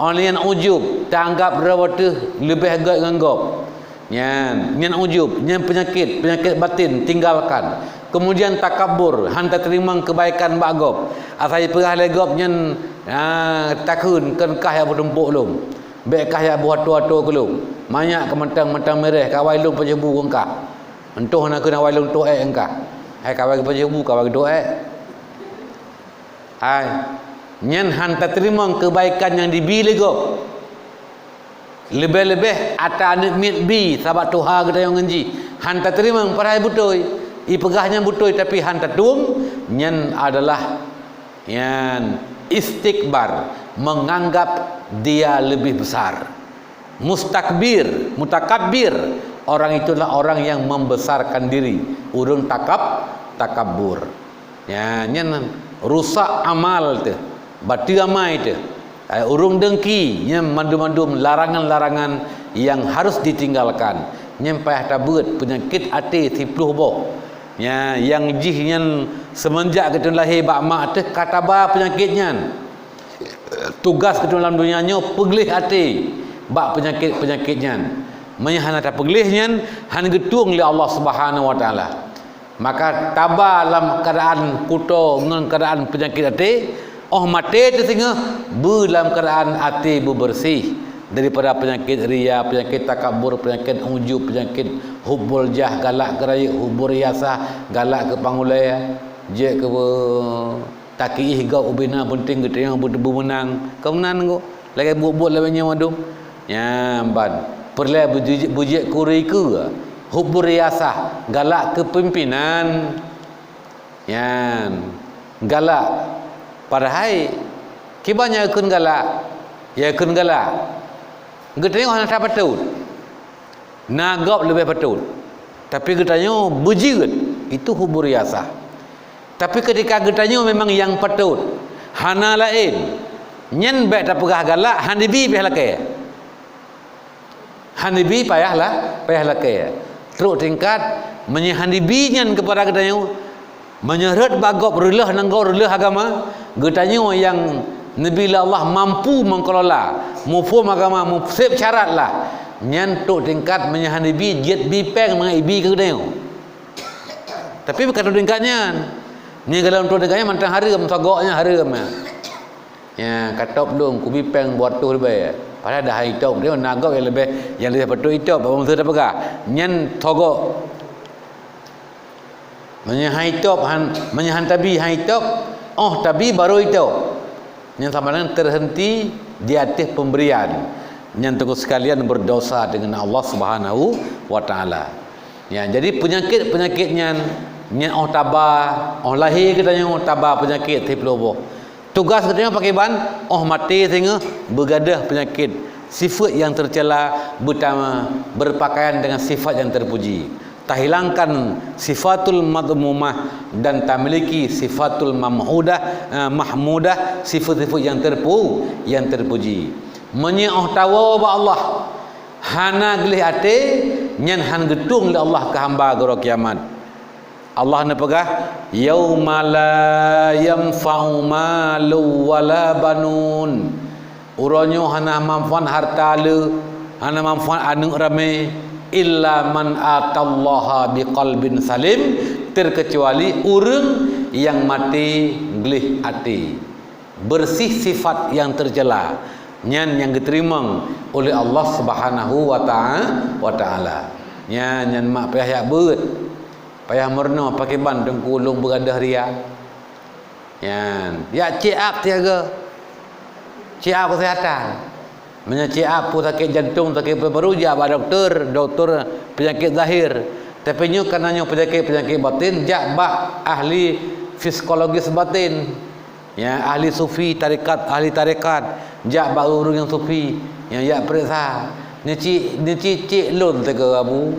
Óh lheueh nyan ujub, taanggab droe teuh leubeh gét ngon gob. Nyan, nyan ujub, nyan peunyakét, peunyakét batin, tinggalkan. Kemudian takabur, hana tateurimong keubaikan bak gob. Asai peugah lé gob nyan, ah, takheun, "Kon kah nyang beutumpôk lôn." Bék kah jak buet atoe-atoe keu lôn. Manyak keu mantong-mantong mireh, kawai lôn pajoh bu keu kah. Entôh na keunan awai lôn toh ék keu kah. Hai kawai geupajoh bu, kawai geutoh ék. Hai, nyan hana tateurimong keubaikan nyang dibi lé gob. Leubeh-leubeh ata aneuk miet bi, sabab tuha geutanyoe ngon jih. Hana tateurimong padahai beutôi. Ipeugah nyan beutôi tapi hana tatum, nyan adalah Nyan istikbar, menganggap dia lebih besar. Mustakbir, mutakabbir, orang itulah orang yang membesarkan diri. Ureuëng takab, takabur. Nyan, nyan rusak amal teuh, bateue amai teuh. Ai ureuëng dengki, nyan mandum-mandum larangan-larangan yang harus ditinggalkan. Nyan payah tabeuet peunyakét até siploh boh. Nya, nyang jih nyan seumeunjak geutanyoe lahé bak mak teuh ka taba peunyakét nyan. Tugas geutanyoe lam donya nyoe peugléh até bak peunyakét-peunyakét nyan. Meunyo hana tapeugléh nyan, hana geutueng lé Allah Subhanahu wa Taala. Maka taba lam keuadaan kuto ngon keuadaan peunyakét até, óh maté teuh singoh beu lam keuadaan até beubeureuséh daripada peunyakét ria, peunyakét takabur, peunyakét ujub, peunyakét hubbul jah, galak keu rayeuk, hubbur riasah, galak keu pangulée, jeuet keu takiih gob ubena peunteng geutanyoe beu-, beumeunang. Ka meunan nyoe, lagée buet-buet lagée nyoe mandum. Nyan ban peureulée beujeuet, beujeuet keu ureuëng keue, hubbur riasah, galak keu pimpénan. Nyan, galak. Padahai kiban nyang geukheun galak, nyang geukheun galak, geutanyoe hana that patot. Na gob leubeh patot. Tapi geutanyoe beujeuet, itu hubbur riasah. Tapi ketika geutanyoe memang nyang patot, hana laén, nyan bék tapeugah galak, hana bi pih lakée. Hana bi payah la-, payah lakée. Trok tingkat, meunyoe hana bi nyan keupada geutanyoe, meunyoe rhot bak gob reuloh nanggroe reuloh agama, geutanyoe nyang neubi lé Allah mampu meukelola, muphom agama, museb syarat lah. Nyan trok tingkat meunyoe hana bi, jeuet bi péng mangat ibi keu geutanyoe. Tapi bukan trok tingkat nyan. Nyan golom troh teuka nyan mantong hareuem, sogok nyan hareuem nyan. Ya, katôb lôn, kubi péng dua ratus ribèe. Padahai dah han itôb, dia na gob nyang leubeh, nyang leubeh patôt itôb, bak bangsa tapeugah. Nyan sogok. Meunyoe han itôb, han, meunyoe han tabi, han itôb, 'oh tabi baru itôb. Nyan sama dengan terhenti di ateueh pemberian. Nyan teungku sekalian berdosa dengan Allah Subhanahu wa Taala. Ya, jadi penyakit-penyakit nyan, nyan 'oh taba, 'oh lahé geutanyoe taba penyakit siplôh boh. Tugas geutanyoe pakriban, 'oh maté singoh beugadôh penyakit, sifat yang tercela, beutama berpakaian dengan sifat yang terpuji. Tahilangkan sifatul madhmumah dan tamiliki sifatul mamhudah, eh, mahmudah, sifat-sifat yang terpu-, yang terpuji. Meunyoe 'oh tawoe bak Allah, hana gleh até, nyan han geutueng lé Allah keu hamba uroe kiamat. Allah neupeugah, "Yauma la yanfa'u malun wala banun." Uroe nyoe hana manfaat hareuta le, hana manfaat aneuëk ramé, "illa man atallaha biqalbin salim," terkecuali ureuëng nyang maté gleh até. Bersih sifat yang tercela, nyan nyang geuteurimong oleh Allah Subhanahu wa ta'a-, wa taala. Nyan, nyan mak payah jak beuet, payah meurunoe pakriban teungku lôn beugadôh ria. Nyan, jak check up siaga. Check up kesehatan. Meunyoe check up peue sakét jantong, sakét paru-paru, jak bak dokto, dokto penyakit zahir. Tapi nyoe kana nyoe penyakit-penyakit batin, jak bak ahli psikologis batin. Ya, ahli sufi tarekat, ahli tarekat, jak bak ureuëng nyang sufi, nyang jak peuriksa. Neuci, neuci cek lôn teuka abu.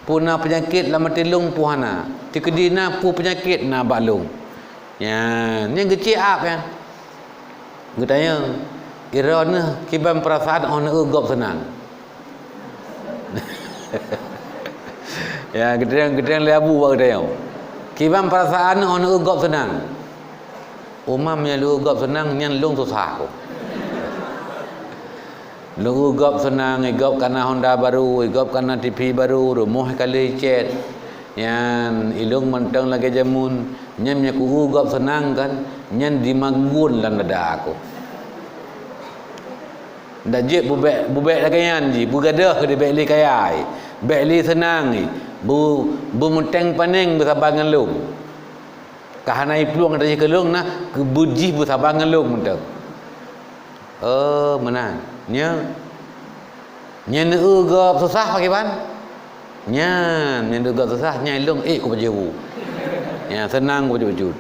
Peue na peunyakét lam até lôn peue hana. Teukeudi na peue peunyakét na bak lôn. Nyan, nyang geucek ap nyan. Geutanyong, "Droeneuh kiban peurasaan 'oh neueu gob seunang?" Ya, geutanyong, geutanyong lé abu bak geutanyong. "Kiban peurasaan 'oh neueu gob seunang?" "Umam nyang lôn eu gob seunang nyan lôn susah." Lôn eu gob seunang, i gob kana honda baru, i gob kana T V baru, rumoh ka lheueh icet. Nyan, i lôn mantong lagèe jameun, nyan meunyoe kueu gob seunang kan, nyan dimagun lam dada aku. Ndak jeuet bubek, bubek lagèe nyan jih, beugadôh di bèk lé kaya, bèk lé seunang, bu, beumeuteng paneng beusaban ngon lôn. Ka hana iplueng ata jih keu lôn na, keu beujih beusaban ngon lôn mantong. Oh, meunan. Nyoe. Nyan neueu gob susah pakriban? Nyan, nyan neueu gob susah, nyan lôn ék kupajoh bu. Nyan seunang kupajoh bacut.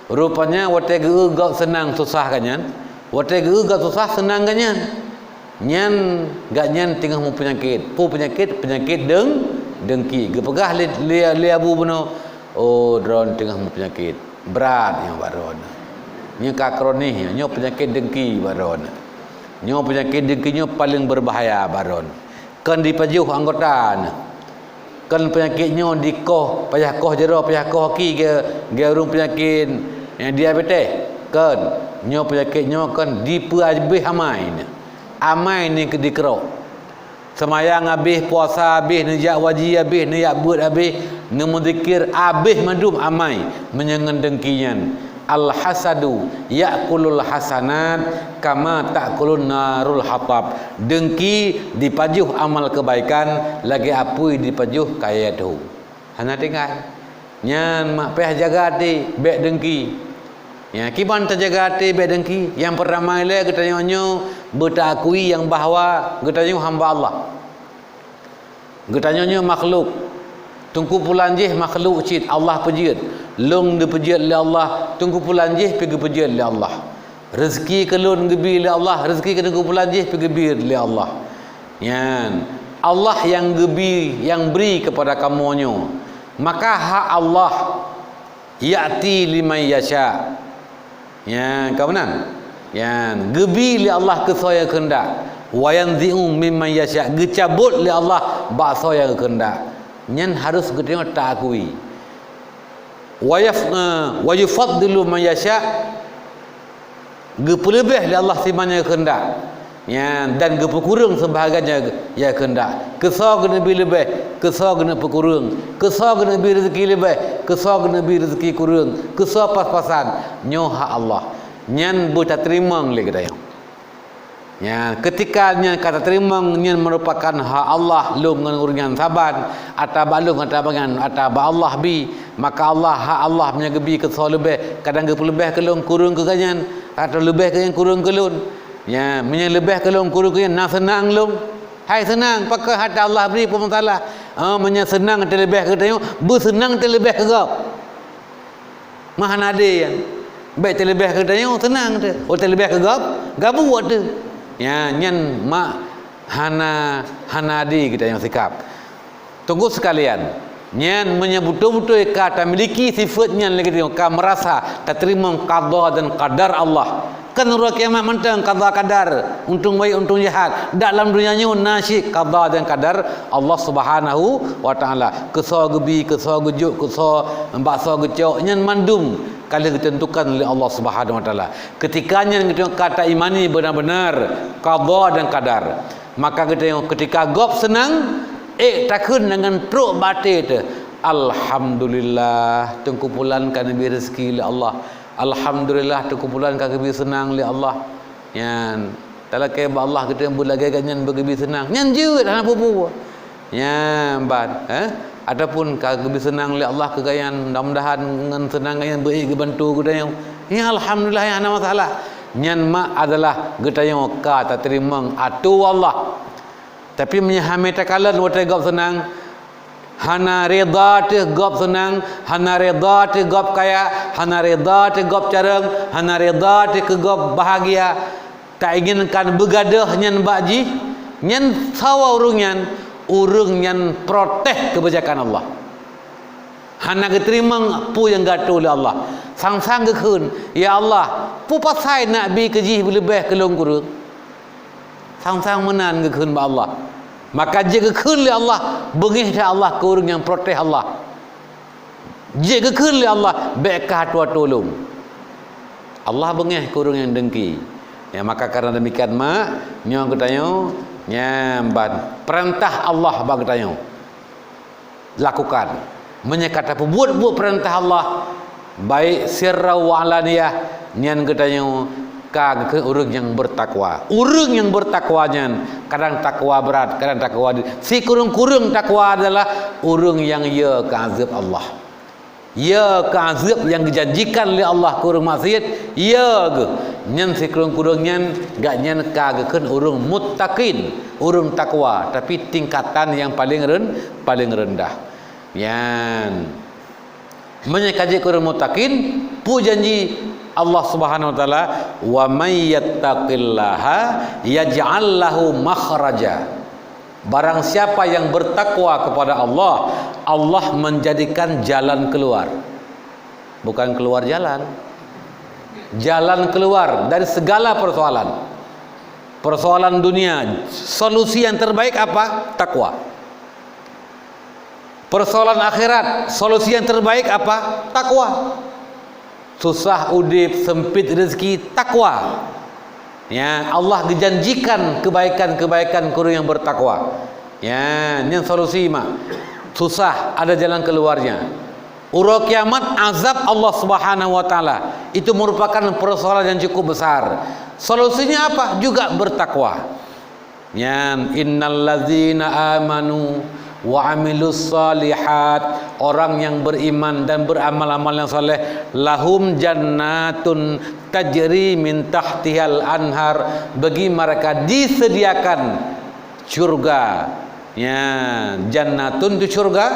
Rupanya watèe geueu gob seunang susah geuh nyan, watèe geueu gob susah seunang geuh nyan. Nyan, gobnyan teungoh meupeunyakét. Peue peunyakét? Peunyakét deung-, deungki. Geupeugah lé, lé, lé abu bunoe, "Oh, droen teungoh meupeunyakét. Brat nyoe bak droen. Nyoe ka kronis nyoe, nyoe peunyakét deungki bak droen. Nyoe peunyakét deungki nyoe paleng beubahaya bak droen. Kon dipajoh anggota neuh." Kon peunyakét nyoe dikoh, payah koh jaroe, payah koh aki geu-, geu ureuëng peunyakét, eh, diabetes. Kon, nyoe peunyakét nyoe kon dipeuabéh amai neuh. Amai neuh keu dikeurok. Seumayang abéh, puasa abéh, neujak waji abéh, neujak beuet abéh, neumeuzikir abéh mandum amai meunyoe ngon deungki nyan. "Al-hasadu ya'kulul hasanat kama ta'kulun narul hatab." Deungki dipajoh amal keubaikan lagèe apui dipajoh kayèe tho. Hana tinggai. Nyan mak payah jaga até bèk deungki. Ya, kiban tajaga até bèk deungki? Nyang peurtama ilèe geutanyoe nyoe beutaakui nyang bahwa geutanyoe hamba Allah. Geutanyoe nyoe makhluk. Teungku pulan jih makhluk cit Allah peujeuet. Lôn geupeujeuet lé Allah, Teungku pulan jih pih geupeujeuet lé Allah. Rezeki keu lôn geubi lé Allah, rezeki keu Teungku pulan jih pih geubi lé Allah. Nyan, Allah nyang geubi, nyang bri keupada kamoe nyoe. Maka hak Allah, "Ya'ti liman yasha." Nyan, ka meunan? Nyan, geubi lé Allah keu soe nyang keuheundak. "Wa yanzi'u mimman yasha," geucabot lé Allah bak soe nyang keuheundak. Nyan harôh geutanyoe taakui. "Wa yaf-, eh, wa yufaddilu man yasha," geupeuleubeh lé Allah si manyang keuheundak. Nyan, dan geupeukureueng seubahgian nyang, nyang keuheundak. Keusoe geuneuk bi leubeh, keusoe geuneuk peukureueng. Keusoe geuneuk bi reuzeuki leubeh, keusoe geuneuk bi reuzeuki kureueng. Keusoe pas-pasan. Nyoe hak Allah. Nyan beutateurimong lé geutanyoe. Nyan, keutika nyan ka tateurimong, nyan meurupakan hak Allah, lôn ngon ureuëng nyan saban, ata bak lôn, ata bak nyan, ata bak Allah bi. Maka Allah, hak Allah meunyoe geubi keusoe leubeh, kadang geupeuleubeh keu lôn kureueng keu gobnyan, atau leubeh keu nyan kureueng keu lôn. Nyan, meunyoe leubeh keu lôn kureueng keu nyan, na seunang lôn. Hai seunang, pakon hata Allah bri peumeusalah. Ah, meunyoe seunang teuleubeh keu tanyoe, beuseunang teuleubeh keu gob. Mah hana adé nyan. Bék teuleubeh keu tanyoe, seunang teuh. Oh, teuleubeh keu gob, gabuek teuh. Nyan, nyan mak hana, hana adé geutanyoe sikap. Teungku sekalian, nyan meunyoe beutôi-beutôi ka tamiliki sifat nyan lagée nyoe, ka meurasa tateurimong qada dan qadar Allah. Kan uroe kiamat mantong qada qadar, untông baik, untông jahat. Dak lam donya nyoe na syik qada dan qadar Allah Subhanahu wa Taala. Keusoe geubi, keusoe geujok, keusoe baksoe geucok, nyan mandum ka lheueh geuteuntukan lé Allah Subhanahu wa Taala. Keutika nyan geutanyoe ka taimani beuna-beuna qada dan qadar. Maka geutanyoe keutika gob seunang, ék takheun deungon trok bak até teuh, "Alhamdulillah, Teungku Pulan ka neubi reuzeuki lé Allah. Alhamdulillah, Teungku Pulan ka geubi seunang lé Allah." Nyan, talakée bak Allah geutanyoe beulagée gobnyan beugeubi seunang. Nyan jeuet hana peue-peue. Nyan ban, eh? Ataupun ka geubi seunang lé Allah keu gobnyan, mudah-mudahan ngon seunang gobnyan beu-ék geubantu geutanyoe. Ya, alhamdulillah, ya, hana masalah. Nyan mak adalah geutanyoe ka tateurimong atô Allah. Tapi meunyoe hana takalon watée gob seunang, hana reda teuh gob seunang, hana reda teuh gob kaya, hana reda teuh gob carông, hana reda teuh keu gob bahagia, tainginkan beugadôh nyan bak jih, nyan sawa ureuëng nyan, ureuëng nyan protes keubeujakan Allah. Hana geuteurimong peue nyang geuatô lé Allah. Sang-sang geukheun, "Ya Allah, peue pasai nak bi keu jih leubeh keu lôn kureueng?" Sang-sang meunan geukheun bak Allah. Maka jeuet geukheun lé Allah, beungéh that Allah keu ureuëng nyang protes Allah. Jeuet geukheun lé Allah, "Bék kah atô-atô lôn." Allah beungéh keu ureuëng nyang dengki. Ya, maka karena demikian, mak, nyoe geutanyoe, nyan ban peurintah Allah bak geutanyoe. Lakukan. Meunyoe ka tapeubuet buet peurintah Allah, baik sirra wa alaniyah, nyan geutanyoe ka geukheun ureuëng nyang beutakwa. Ureuëng nyang beutakwa nyan kadang takwa brat, kadang takwa di-, sikureueng-kureueng takwa adalah ureuëng nyang yö keu azeueb Allah. Yö keu azeueb nyang geujanjikan lé Allah keu ureuëng maksiet, yö geuh. Nyan sikureueng-kureueng nyan, gobnyan ka geukheun ureuëng muttaqin, ureuëng takwa, tapi tingkatan nyang paleng ren-, paleng reundah. Nyan. Meunyoe ka jeuet keu ureuëng muttaqin, peue janji Allah Subhanahu wa Taala, "Wa may yattaqillaha yaj'al lahu makhraja." Barang siapa yang bertakwa kepada Allah, Allah menjadikan jalan keluar. Bukan keluar jalan. Jalan keluar dari segala persoalan. Persoalan dunia, solusi yang terbaik apa? Takwa. Persoalan akhirat, solusi yang terbaik apa? Takwa. Susah udeb, sempit rezeki, takwa. Ya, Allah geujanjikan kebaikan-kebaikan keu ureuëng nyang bertakwa. Ya, nyan solusi mak. Susah, ada jalan keluarnya. Uroe kiamat, azab Allah Subhanahu wa Taala. Itu merupakan persoalan yang cukup besar. Solusinya apa? Juga bertakwa. Nyan, "Innal ladzina amanu wa amilus shalihat", orang yang beriman dan beramal-amal yang saleh, "lahum jannatun tajri min tahtihal anhar", bagi mereka disediakan syurga. Ya, jannatun tu syurga,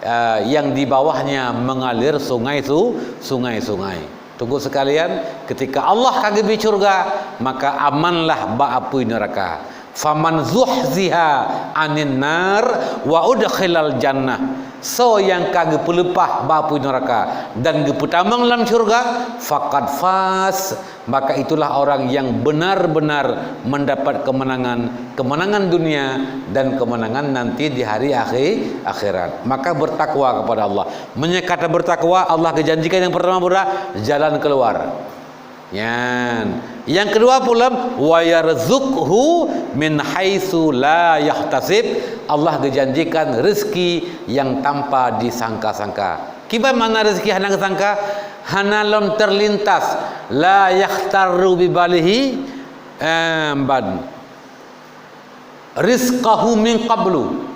eh, yang di bawahnya mengalir sungai su-, sungai-sungai. Teungku sekalian, ketika Allah ka geubri syurga, maka amanlah bak apui neuraka. "Faman zuhziha 'anin nar wa udkhilal jannah." Soe nyang ka geupeuleupah bak apui neuraka dan geupeutamong lam syurga, faqad faz, maka itulah orang yang benar-benar mendapat kemenangan, kemenangan dunia dan kemenangan nanti di hari akhir, akhirat. Maka bertakwa kepada Allah. Meunyoe ka tabertakwa, Allah geujanjikan nyang pertama beurah jalan keluar. Nyan. Nyang keudua pula, "Wa yarzuqhu min haitsu la yahtasib." Allah geujanjikan rezeki nyang tanpa disangka-sangka. Kiban makna rezeki hana geusangka? Hana lom terlintas, la yakhtarru bi balihi, eh, ban. Rizqahu min qablu.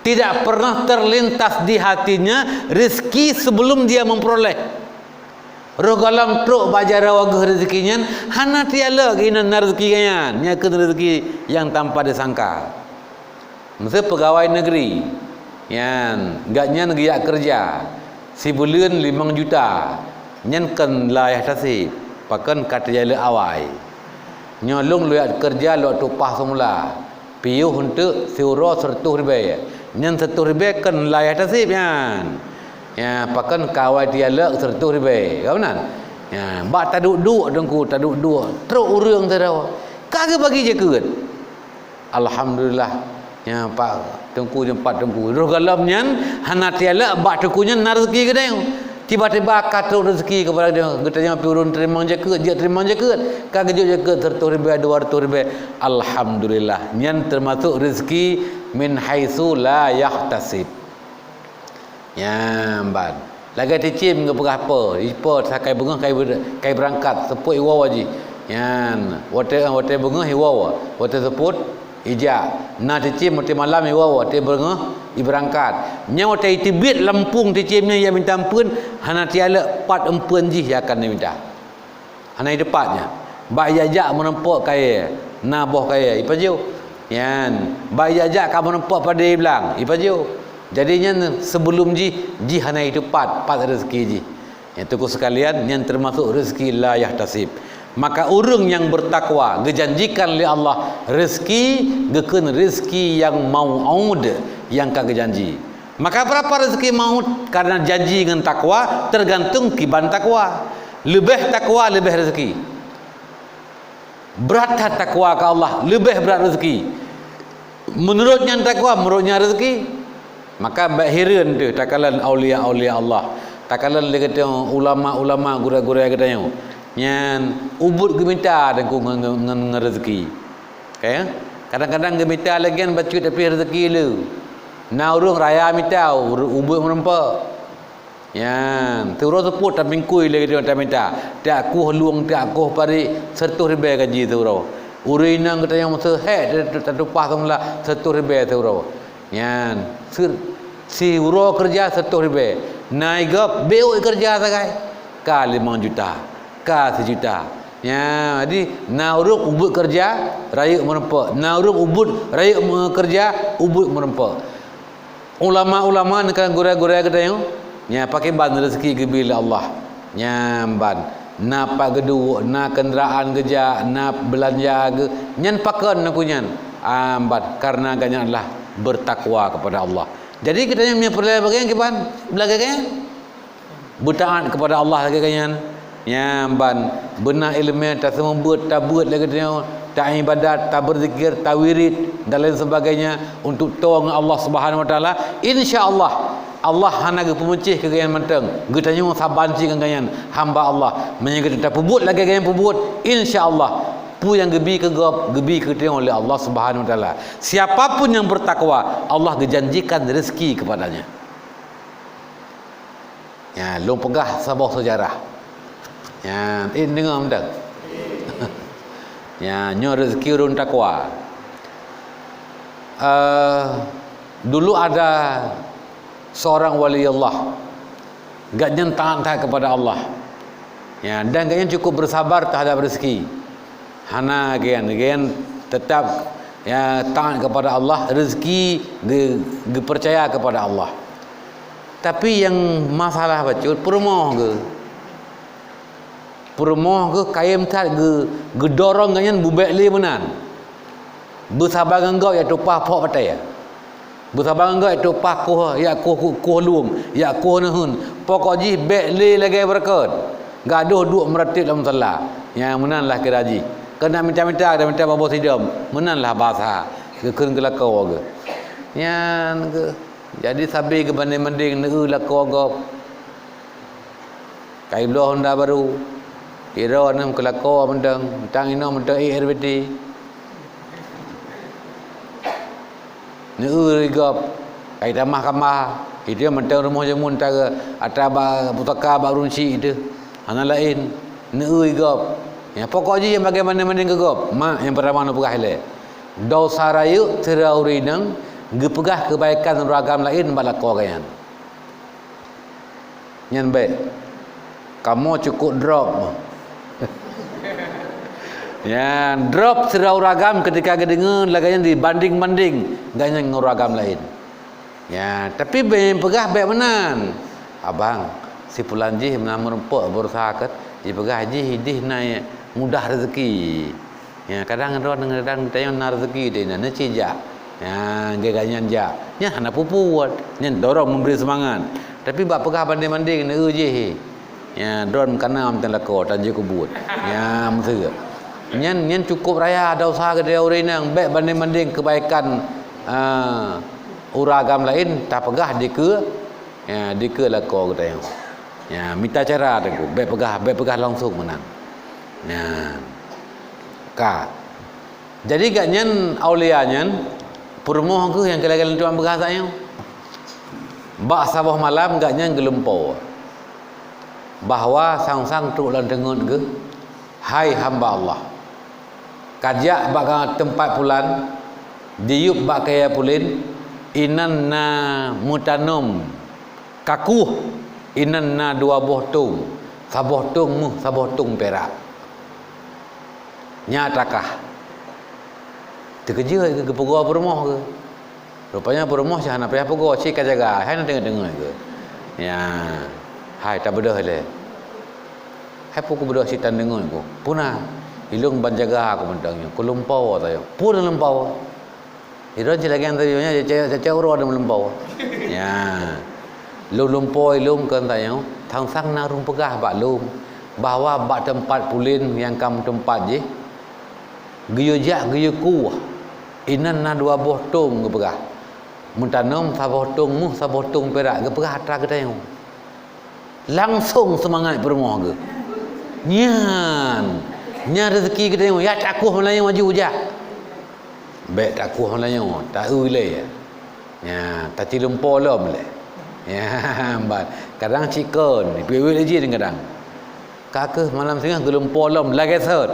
Tidak pernah terlintas di hatinya rezeki sebelum dia memperoleh. Roh gohlom trok bak jaroe geuh rezeki nyan, hana tialek inan na rezeki nyan, nyan keuh rezeki nyang tanpa disangka. Miseu peugawai negeri, nyan, gobnyan geujak keureuja, sibuleuen limong juta, nyan kon la yahtasib, pakon ka teujalek awai. Nyoe lôn lôn jak keureuja lôn tuek paih seumula, piôh eunteuk siuroe sireutôh ribèe, nyan sireutôh ribèe kon la yahtasib nyan. Ya, pakon ka awai teujalek sireutôh ribèe, ka meunan? Ya, bak taduek-duek teungku, taduek-duek, trok ureueng sidroe, ka geubagi jakeuet. Alhamdulillah. Nyan pat teungku, nyan pat teungku. Roh gohlom nyan hana tialek bak teungku nyan na rezeki geutanyoe. Tiba-tiba ka trok rezeki keupada geutanyoe, geutanyoe pih ureueng teurimong jakeuet, jeuet teurimong jakeuet. Ka geujok jakeuet sireutôh ribèe, dua reutôh ribèe. Alhamdulillah. Nyan teumasok rezeki min haitsu la yahtasib. Nyan ban. Lagèe cicém geupeugah po, po sakai beungoh kai ber-, kai beurangkat, seupôt iwoe jih. Nyan, watèe, watèe beungoh iwoe, watèe seupôt ijak. Na cicém watèe malam iwoe, watèe beungoh ibeurangkat. Nyan watèe iteubiet lampông cicém nyan jak minta eumpeuen, hana tialek pat eumpeuen jih nyang akan jiminta. Hana iteupat nyan. Bak ijak-jak meurumpok kayèe, na boh kayèe, ipajoh. Nyan, bak ijak-jak ka meurumpok padé iblang, ipajoh. Jadi nyan seubeulom jih, jih hana iteupat, pat rezeki jih. Nyan teungku sekalian, nyan teumasok rezeki la yahtasib. Maka ureueng nyang beutakwa geujanjikan lé Allah rezeki, geukheun rezeki nyang mau'ud, nyang ka geujanji. Maka beurapa rezeki mau'ud? Karena janji ngon takwa teugantung kiban takwa. Leubeh takwa, leubeh rezeki. Brat that takwa keu Allah, leubeh brat rezeki. Meunurot nyan takwa, meunurot nyan rezeki. Maka bèk hireuen teuh takalon aulia-aulia Allah, takalon lé geutanyoe ulama-ulama, gurèe-gurèe geutanyoe. Nyan ubit geumita teungku ngon, ngon, ngon, ngon rezeki. Ka, ya? Kadang-kadang geumita lagèe nyan bacut tapi rezeki le. Na ureueng raya mita, ur-, ubit meurumpok. Nyan, siuroe seupôt tamingkui lé geutanyoe tamita. Tiak koh lueng, tiak koh parit, sireutôh ribèe gaji siuroe. Ureueng inong geutanyoe meuseuhèk, tatupah seumula sireutôh ribèe siuroe. Nyan, sir-, siuroe keureuja sireutôh ribèe. Na i gob, beuôt keureuja sagai. Ka limong juta, ka sijuta. Nyan, jadi na ureueng ubit keureuja, rayeuk meurumpok. Na ureueng ubit, rayeuk meu-, keureuja, ubit meurumpok. Ulama-ulama ngon gurèe-gurèe geutanyoe, nyan pakriban rezeki geubri lé Allah. Nyan ban, na pat geuduek, na keundaraan geujak, na beulanja geu-, nyan pakon neukeu nyan. Ah, ban, karena gobnyan adalah bertakwa kepada Allah. Jadi geutanyoe meunyoe peureulèe lagèe nyan kiban, lagèe nyan. Beutaat kepada Allah lagèe nyan. Nyan ban, beuna ileumèe, taseumeubeuet, tabeuet lagèe nyoe, taibadat, tabeuzikir, tawirid dan lain sebagainya untuk toe ngon Allah Subhanahu wa Taala. Insya Allah, Allah hana geupeumeucéh keu gobnyan mantong. Geutanyoe saban cit ngon gobnyan hamba Allah. Meunyoe geutanyoe tapeubuet lagèe gobnyan peubuet, insya Allah, peue nyang geubi keu gob, geubi keu geutanyoe lé Allah Subhanahu wa Taala. Siapa pun yang bertakwa, Allah geujanjikan rezeki kepadanya. Nyan, lôn peugah saboh seujarah. Nyan, eh, deungoe mantong. Nyan, nyoe rezeki ureueng takwa. Eh, dulu ada seorang wali Allah. Gobnyan taat that kepada Allah. Ya, dan gobnyan cukup bersabar terhadap rezeki. Hana gobnyan, gobnyan tetap, ya, taat kepada Allah, rezeki ge-, geupercaya kepada Allah. Tapi nyang masalah bacut, peurumoh geuh. Peurumoh geuh kayém that geu-, geudorong gobnyan bubèk lé meunan. Beusaba ngon gob jak tumpah phok batèe. Beusaba ngon gob jak tumpah koh, jak koh, koh luem, jak koh neuheun. Pokok jih bèk lé lagèe beureukat. Gadôh duek meuratéb lam musala. Nyan meunan lah kira jih. Keu na mita-mita, na mita babah sidom. Meunan lah basa. Geukheun keu lakoe geuh. Nyan geuh. Jadi sabe geubandeng-bandeng neu-eu lakoe gob. Ka ibloe honda baru. Iro nem keulako mantong, tang inoe mantong ék R B T. Neueu gob, kai tamah kamah, itu mantong rumoh jameun ta ata bak pusaka bak ureueng chik itu. Hana laén, neueu gob. Ya, pokok jih nyang bagaimana mending keu gob. Mak nyang pertama neupeugah ilée. Dosa rayeuk sira ureueng inong geupeugah keubaikan ureueng agam laén bak lakoe geuh nyan. Nyan bék. Kamoe cukup drop. Nyan drop sira ureueng agam ketika geudeungoe lagée nyan dibanding-banding geuh nyan ngon ureueng agam laén. Ya, tapi bék peugah bék meunan. Abang, si pulan jih meunan meurumpok berusaha kat, jipeugah jih idih na mudah rezeki. Ya, kadang droe kadang tanyoe na rezeki di na, neuci jak. Ya, geuganyan jak. Nyan hana pupuet. Nyan dorong memberi semangat. Tapi bak peugah banding-banding, neueu jih. Ya, droe kana mantong lakoe, tanjeuet keu buet. Ya, meuseue. Nyan, nyan cukup raya dosa geutanyoe ureueng inong, bék banding-banding keubaikan, ah, ureueng agam laén tapeugah dikeue, ya, dikeue lakoe geutanyoe. Ya, mita cara teungku, bék peugah, bék peugah langsung meunan. Ya. Ka. Jadi gobnyan aulia nyan peurumoh geuh nyang keu lagée lôn tuan peugah saat nyoe. Bak saboh malam gobnyan geulumpo bahwa sang-sang trok lam teungeut geuh, "Hai hamba Allah, kajak bak teumpat pulan, diyueb bak kayée pulen, inan na meutanom kakueh, inan na dua boh tong, saboh tong méuh, saboh tong pirak." Nyan takah. Teukeujot geupeugah peurumoh geuh. Rupanya peurumoh cit hana payah peugoe, cit ka jaga, hai na deungoe-deungoe geuh. Ya, hai tabeudôh ilée. Hai peue kubeudôh cit tan deungoe ku. Peue na, ilôn ban jaga ku mantong nyoe, ku lumpo sayoe. Peue na lumpo? Ilôn cit lagée nyan sayoe nyan, cacak, cacak uroe dum lumpo. Ya. Lôn lumpo ilôn keu sayoe, sang-sang na ureuëng peugah bak lôn bahwa bak teumpat pulen nyang ka meuteumpat jih, geuyue jak geuyue kueh, inan na dua boh tong geupeugah. Meutanom saboh tong méuh, saboh tong pirak geupeugah atra geutanyoe. Langsong seumangat peurumoh geuh. Nyan, nyan rezeki geutanyoe, ya takueh meulayeue aju jak. Bék takueh meulayeue, ta-eu ilée. Ya, taci lumpo lom ilée. Ya, ban. Kadang cit kon, ipiôh-ipiôh lé jih kadang. Ka keuh malam singoh geulumpo lom lagée sot.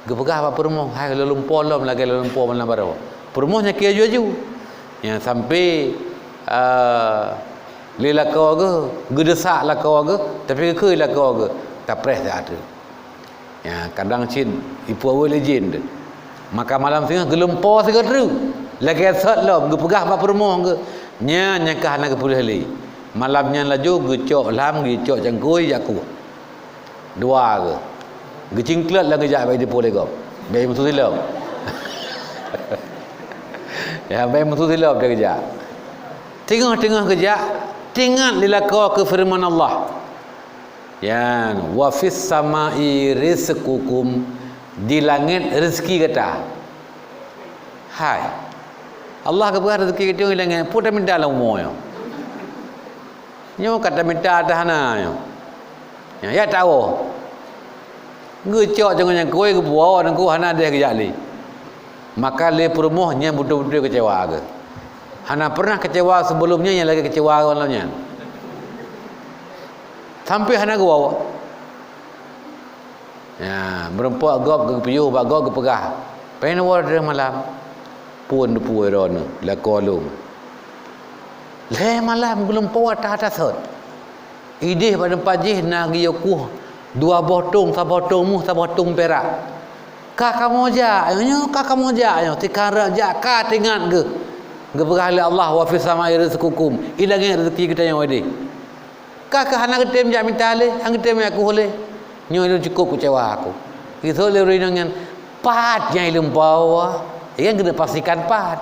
Geupeugah bak peurumoh, hai lôn lumpo lom lagée lôn lumpo malam baroe. Peurumoh nyang keu aju-aju. Nyang sampai, ah, lé lakoe geuh, geudeusak lakoe geuh, tapi geukheun lakoe geuh, tapreh siat treuk. Ya, kadang cit ipuwoe lé jén treuk. Maka malam singoh geulumpo sigoe treuk. Lagée sot lom geupeugah bak peurumoh geuh. Nyan nyang ka hana geupeuleueh lé. Malam nyan laju geucok lham, geucok cangkôi, jak kueh. Dua geuh. Geucingkleut lam geujak bak jideungoe lé gob. Bak meusu silop. Ya, bak meusu silop dia geujak. Teungoh-teungoh geujak, teuingat lé lakoe keu feureuman Allah. Yan, "Wa fis samai rizqukum," di langét rezeki gata. Hai. Allah geupeugah rezeki geutanyoe di langét, peue taminta lam umu nyoe? Nyoe ka taminta ata hana nyoe. Nyan, ya tawoe. Geucok cangkôi nyang kue geupuwoe nangku hana deh geujak lé. Maka lé peurumoh nyan beutôi-beutôi keucewa geuh. Hana pernah keucewa sebelum nyan nyang lagée keucewa malam nyan. Sampai hana geuwoe. Ya, meurumpok gob geupiôh bak gob geupeugah, "Péng neuwoe deh malam." Phon neupeue droeneuh, lakoe lôn. Lhée malam geulumpo ata-ata sot. Ideh bak teumpat jih na geuyue kueh dua boh tong, saboh tong méuh, saboh tong pirak. Ka kamoe jak nyoe, ka kamoe jak nyoe, teukara jak ka teuingat geuh. Geupeugah lé Allah, "Wa fis samai rizqukum," i langét rezeki geutanyoe ideh. Ka keuh hana geutem jak mita lé, hana geutem jak kueh lé. Nyoe lôn cukup keucewa aku. Geuseuôt lé ureuëng inong nyan, pat nyang ilumpo, kan keuneuk pastikan pat.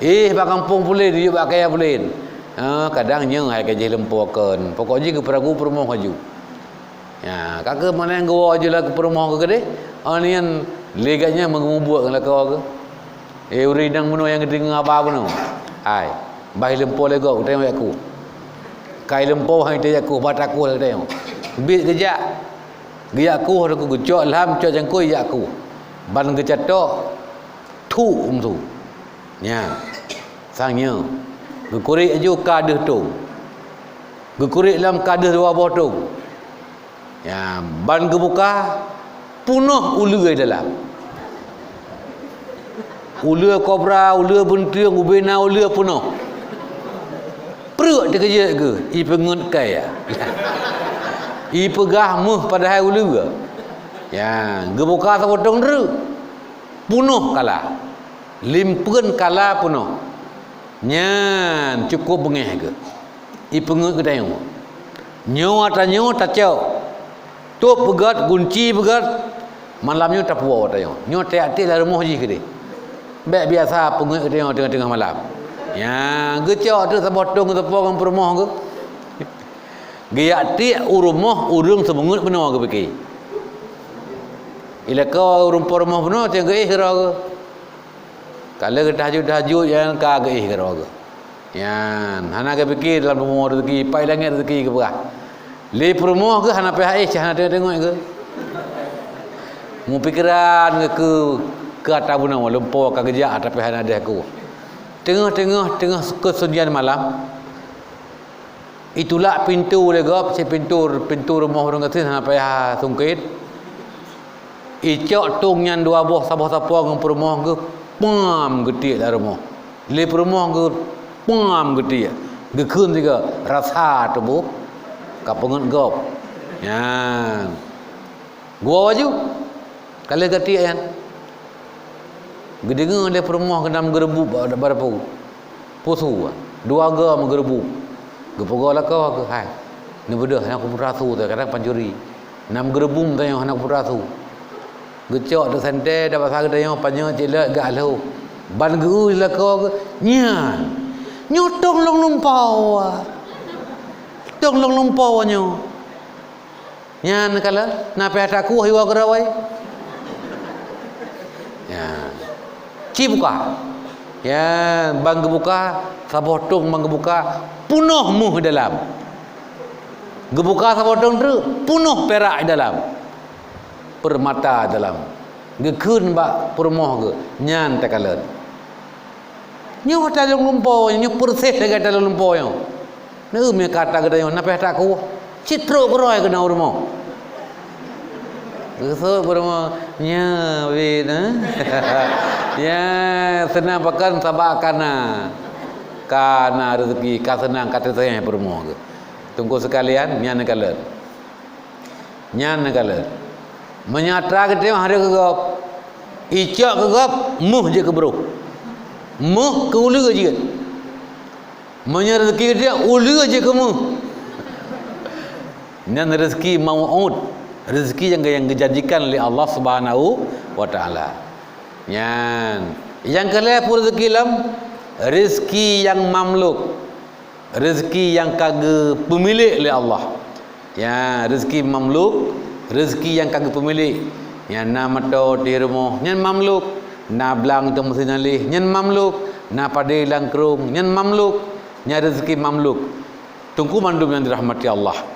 Eh, bak gampông pulen, yue bak kayée pulen. Ah, kadang nyoe hai ka jih lumpo kon. Pokok jih geupeurumoh laju. Ya, ka keuh mana nyang geuwoe aju lam peurumoh geuh keudeh. Oh, nyan lé gobnyan meugeubuet ngon lakoe geuh. Eh, ureuëng inong bunoe nyang geudeungoe haba bunoe. Hai, bah ilumpo lé gob, geutanyoe jak kueh. Ka ilumpo, hai, geutanyoe jak kueh, bah takueh lé geutanyoe. Biet geujak, geujak kueh teungku, geucok lham, cok cangkôi, jak kueh. Ban geucatok, thuk musu. Nyan, sang nyoe. Geukurek laju ka deuh tông. Geukurek lom ka deuh dua boh tông. Ya, ban geubuka, peunoh uleue dalam. Uleue kobra, uleue beunteueng, ubena uleue peunoh. Pruet teukeujot geuh, ipeungeut kaya. Ipeugah méuh padahai uleue. Ya, geubuka saboh tông treuk. Peunoh kala. Limpeuen kala peunoh. Nyan cukôp beungéh geuh. Ipeungeut geutanyoe. Nyoe ata nyoe tacok. Tôp beugét, gunci beugét. Malam nyoe tapuwoe ata nyoe. Nyoe tajak tiek lam rumoh jih keudeh. Bék biasa peungeut geutanyoe teungoh-teungoh malam. Nyan, geucok teuk saboh tông geuteupông ngon peurumoh geuh. Geujak tiek u rumoh ureuëng seumeungeut bunoe geupike. Ilako ureuëng po rumoh bunoe, teuh geuéh keudroe geuh. Ka lheueh tahajud-tahajud nyan ka geuéh keudroe geuh. Nyan, hana geupike dalam rumoh rezeki, pai langét rezeki geupeugah. Lé peurumoh geuh hana payah éh, hana teungoh-teungoh geuh. Meupikiran geuh keu, keu ata bunoe, lumpo ka geujak, tapi hana deuh aku. Teungoh-teungoh, teungoh keusunyian malam, itulak pintoe lé gob, si pintoe, pintoe rumoh ureuëng gasien hana payah sungkét. Icok tông nyan dua boh, saboh sapoe ngon peurumoh geuh, pam geutiek lam rumoh. Lé peurumoh geuh, pam geutiek. Geukheun sigoe, rasa tuboh ka peungeut gob. Nyan. Geuwoe laju. Ka lheueh geutiek nyan. Geudeungoe lé peurumoh geuh nam geureubuk bak, bak dapu. Peue su, dua goe meugeureubu. Geupeugah lakoe geuh, "Hai, neubeudôh, hana kupeugah su teuh, kadang pancuri. Nam geureubu tanyoe hana kupeugah su." Geucok teuk santée, dabasa geutanyoe, panyöt cit lé gak lhôh. Ban geu-eu lakoe geuh, "Nyan, nyoe tông lôn lumpoe. Tông lôn lumpoe nyoe." Nyan kalon, na pih ata kueh iwoe keudroe. Ya. Ci buka. Ya, ban geubuka, saboh tông ban geubuka, peunoh méuh dalam. Geubuka saboh tông treuk, peunoh pirak dalam. Peurmata dalam. Geukheun bak peurumoh geuh, nyan takalon. Nyoe ata lôn lumpoe, nyoe peureuséh lagée ata lôn lumpoe nyoe. Neueu meukat ata geutanyoe, na pih ata kueh. Cit trok keudroe keunoe u rumoh. Geusok u rumoh, "Nyoe, Win, eh?" "Ya, seunang pakon sabab ka na. Ka na rezeki, ka seunang, ka teuseunang peurumoh geuh." Teungku sekalian, nyan kalon. Nyan kalon. Meunyoe atra geutanyoe hareuem keu gob, icok keu gob, méuh jeuet keu brôh. Méuh keu uleue jeuet. Meunyoe rezeki geutanyoe, uleue jeuet keu méuh. Nyan rezeki mau'ud, rezeki nyang, nyang geujanjikan lé Allah Subhanahu wa Taala. Nyan. Nyang keu lhée peue rezeki lom? Rezeki nyang mamluk. Rezeki nyang ka geupeumilék lé Allah. Ya, rezeki mamluk, rezeki nyang ka geupeumilék. Nyan na moto di rumoh, nyan mamluk. Na blang teumeusi naleh, nyan mamluk. Na padé lam krueng, nyan mamluk. Nyan rezeki mamluk. Teungku mandum nyang dirahmati Allah.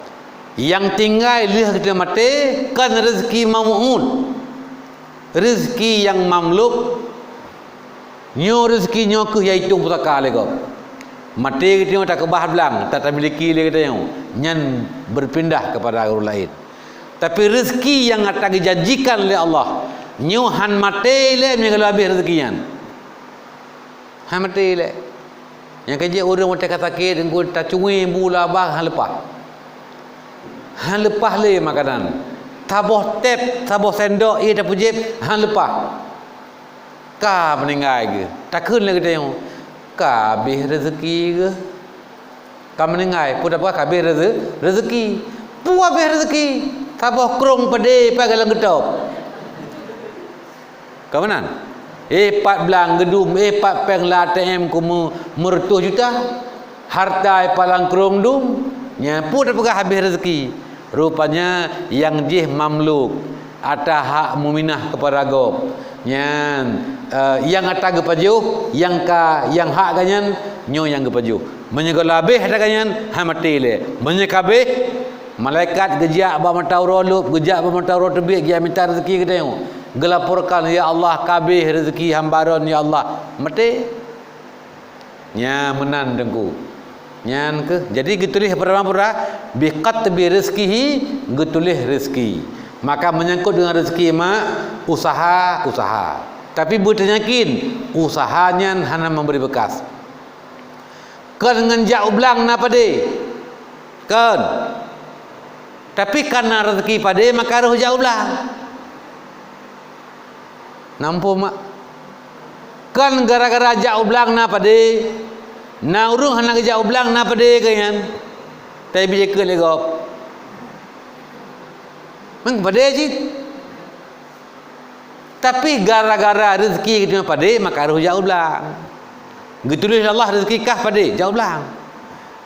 Nyang tinggai lheueh geutanyoe maté, kon rezeki mau'ud. Rezeki nyang mamluk, nyoe rezeki nyoe kheueh nyang itong pusaka lé gob. Maté geutanyoe takeubah blang, ta-, tamiliki lé geutanyoe, nyan beupindah keupada ureuëng laén. Tapi rezeki nyang ata geujanjikan lé Allah, nyoe han maté lé meunyoe ka lheueh habéh rezeki nyan. Han maté lé. Nyang keujeuet ureuëng watée ka sakét, teungku, tacuwe bu lam babah, han leupah. Han leupah lé makanan. Saboh tép, saboh sendok ié tapeujieb, han leupah. Ka meuninggai geuh. Takheun lé geutanyoe, ka habéh rezeki geuh. Ka meuninggai, peue tapeugah ka habéh reze-, rezeki. Peue habéh rezeki? Saboh krong peudeh paih lam geutôb. Ka meunan? Eh, pat blang geudum, eh, pat péng lam A T M ku meu-, meureutoh juta. Harta i pat lam krong dum. Nyan peue tapeugah habéh rezeki. Rupanya nyang jih mamluk, ata hak meuminah keupada gob. Nyan, eh, nyang ata geupajoh, nyang ka, nyang hak geuh nyan, nyoe nyang geupajoh. Meunyoe gohlom habéh ata geuh nyan, han maté lé. Meunyoe ka habéh, Malaikat geujak bak mata uroe lôb, geujak bak mata uroe teubiet, geujak mita rezeki geutanyoe. Geulaporkan, "Ya Allah, ka abéh rezeki hamba droen, ya Allah." Maté. Nyan meunan, Teungku. Nyan keuh. Jadi geutuléh peurama-peurama, "Bi katbi rizqihi", geutuléh rezeki. Maka menyangkut dengan rezeki, mak, usaha, usaha. Tapi beuteuyakin, usaha nyan hana memberi bekas. Kon ngon jak u blang na padé. Kon. Tapi kareuna rezeki padé, maka roh jak u blang. Nampu mak. Kon gara-gara jak u blang na padé, na ureuëng hana geujak u blang na padé keu nyan. Tapi bijéh keu lé gob. Memang padé cit. Tapi gara-gara rezeki geutanyoe padé, maka roh jak u blang. Geutuléh lé Allah rezeki kah padé, jak u blang.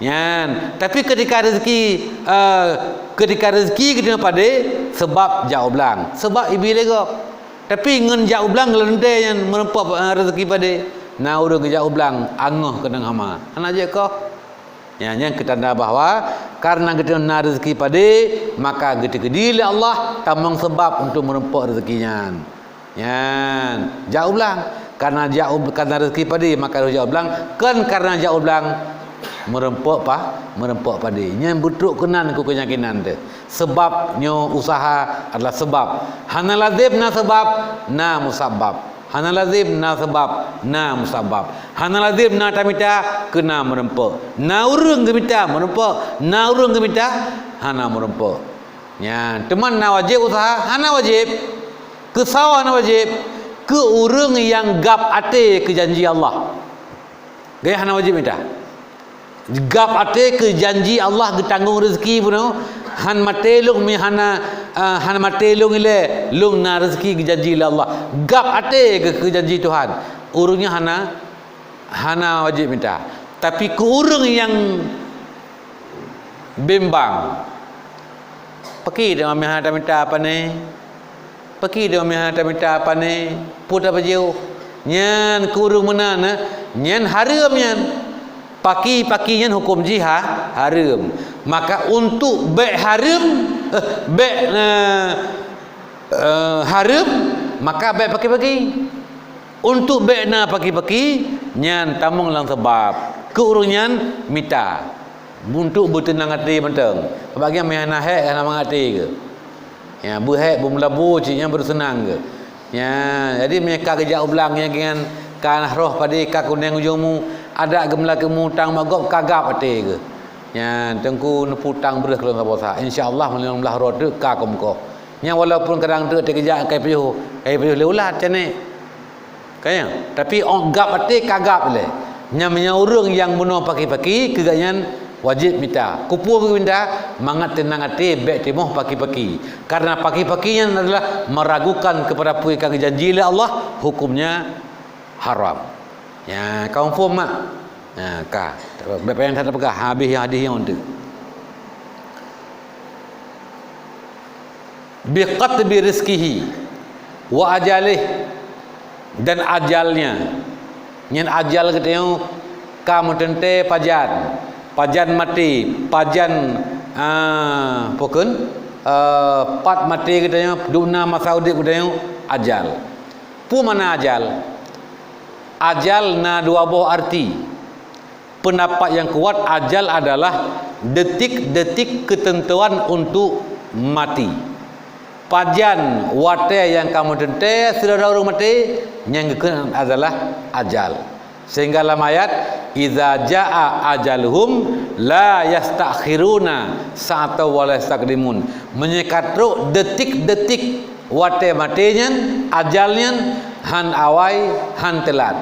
Nyan, tapi ketika rezeki, eh, ketika rezeki geutanyoe padé, seubab jak u blang, seubab ibi lé gob. Tapi ngon jak u blang leuntée nyan meureumpok, eh, rezeki padé. Na ureuëng geujak u blang, angoh keunong hama. Hana jeuet koh. Nyan, nyan keu tanda bahwa kareuna geutanyoe na rezeki padé, maka geuteukeudi lé Allah tamong seubab untuk meureumpok rezeki nyan. Nyan, jak u blang. Kareuna jak u, kareuna rezeki padé, maka roh jak u blang. Kon kareuna jak u blang meureumpok pa, meureumpok padé. Nyan beutrok keunan keu keuyakinan teuh. Seubab nyoe usaha adalah seubab. Hana lazem na seubab, na musabab. Hana lazem na seubab, na musabab. Hana lazem na tamita, keu na meureumpok. Na ureuëng geumita meureumpok, na ureuëng geumita hana meureumpok. Nyan, teuma na wajéb usaha, hana wajéb. Keusoe hana wajéb? Keu ureuëng nyang gab até keu janji Allah. Gaya hana wajéb mita. Gab até keu janji Allah geutanggong rezeki bunoe, han maté lôn mi hana, eh, han maté lôn ilée, lôn na rezeki geujanji lé Allah. Gab até keu, keu janji Tuhan. Ureuëng nyan hana, hana wajéb mita. Tapi keu ureuëng nyang bimbang, paki deungon meuhana tamita pane? Paki deungon meuhana tamita pane? Peue tapajoh? Nyan keu ureuëng meunan, eh, nyan hareuem nyan. Paki-paki nyan huköm jih ha-, hareuem. Maka untuk bék hareuem, eh, bék, eh, eh, hareuem, maka bék paki-paki. Untuk bék na paki-paki, nyan tamong lam seubab. Keu ureuëng nyan mita. Untuk beuteunang até mantong. Sabab geuh meuhana hék hana mangat até geuh. Ya, beuhék beumeulabu cit nyan baru seunang geuh. Ya, jadi meunyoe ka geujak u blang nyan geuh nyan ka na roh padé ka kuneng ujong mu, adak geumeula keu mu utang mak gob ka gab até geuh. Nyan, Teungku neupeu utang breuh keu lôn saboh sa. Insya Allah meunyoe lam blah uroe teuk ka keu mukoh. Nyan walaupun kadang teuk teukeujak kai pajoh, kai pajoh lé ulat cané. Ka nyan, tapi ôk gab até ka gab lé. Nyan meunyoe ureuëng nyang bunoe paki-paki, keu gobnyan wajéb mita. Keupeue geuminta? Mangat teunang até bék timoh paki-paki. Karena paki-paki nyan adalah meragukan kepada peue nyang ka geujanji lé Allah, hukumnya haram. Nyan, ka muphom mak? Nyan, ka. Bék payah that tapeugah, habéh nyang hadih nyoe teuk. Bi katbi rizqihi wa ajalih, dan ajalnya. Nyan ajal geutanyoe ka meuteuntée pajan, pajan maté, pajan, ah, peue kheun, eh, pat maté geutanyoe, dum na masa udeb geutanyoe, ajal. Peue makna ajal? Ajal na dua boh arti. Pendapat yang kuat, ajal adalah detik-detik ketentuan untuk mati. Pajan watée nyang ka meuteuntée sidroe ureuëng maté, nyang geukheun adalah ajal. Sehingga lam ayat, "Idza jaa ajaluhum la yastakhiruna sa'atan wa la yastaqdimun." Meunyoe ka trok detik-detik watée maté nyan, ajal nyan, hán awai, hán teulat.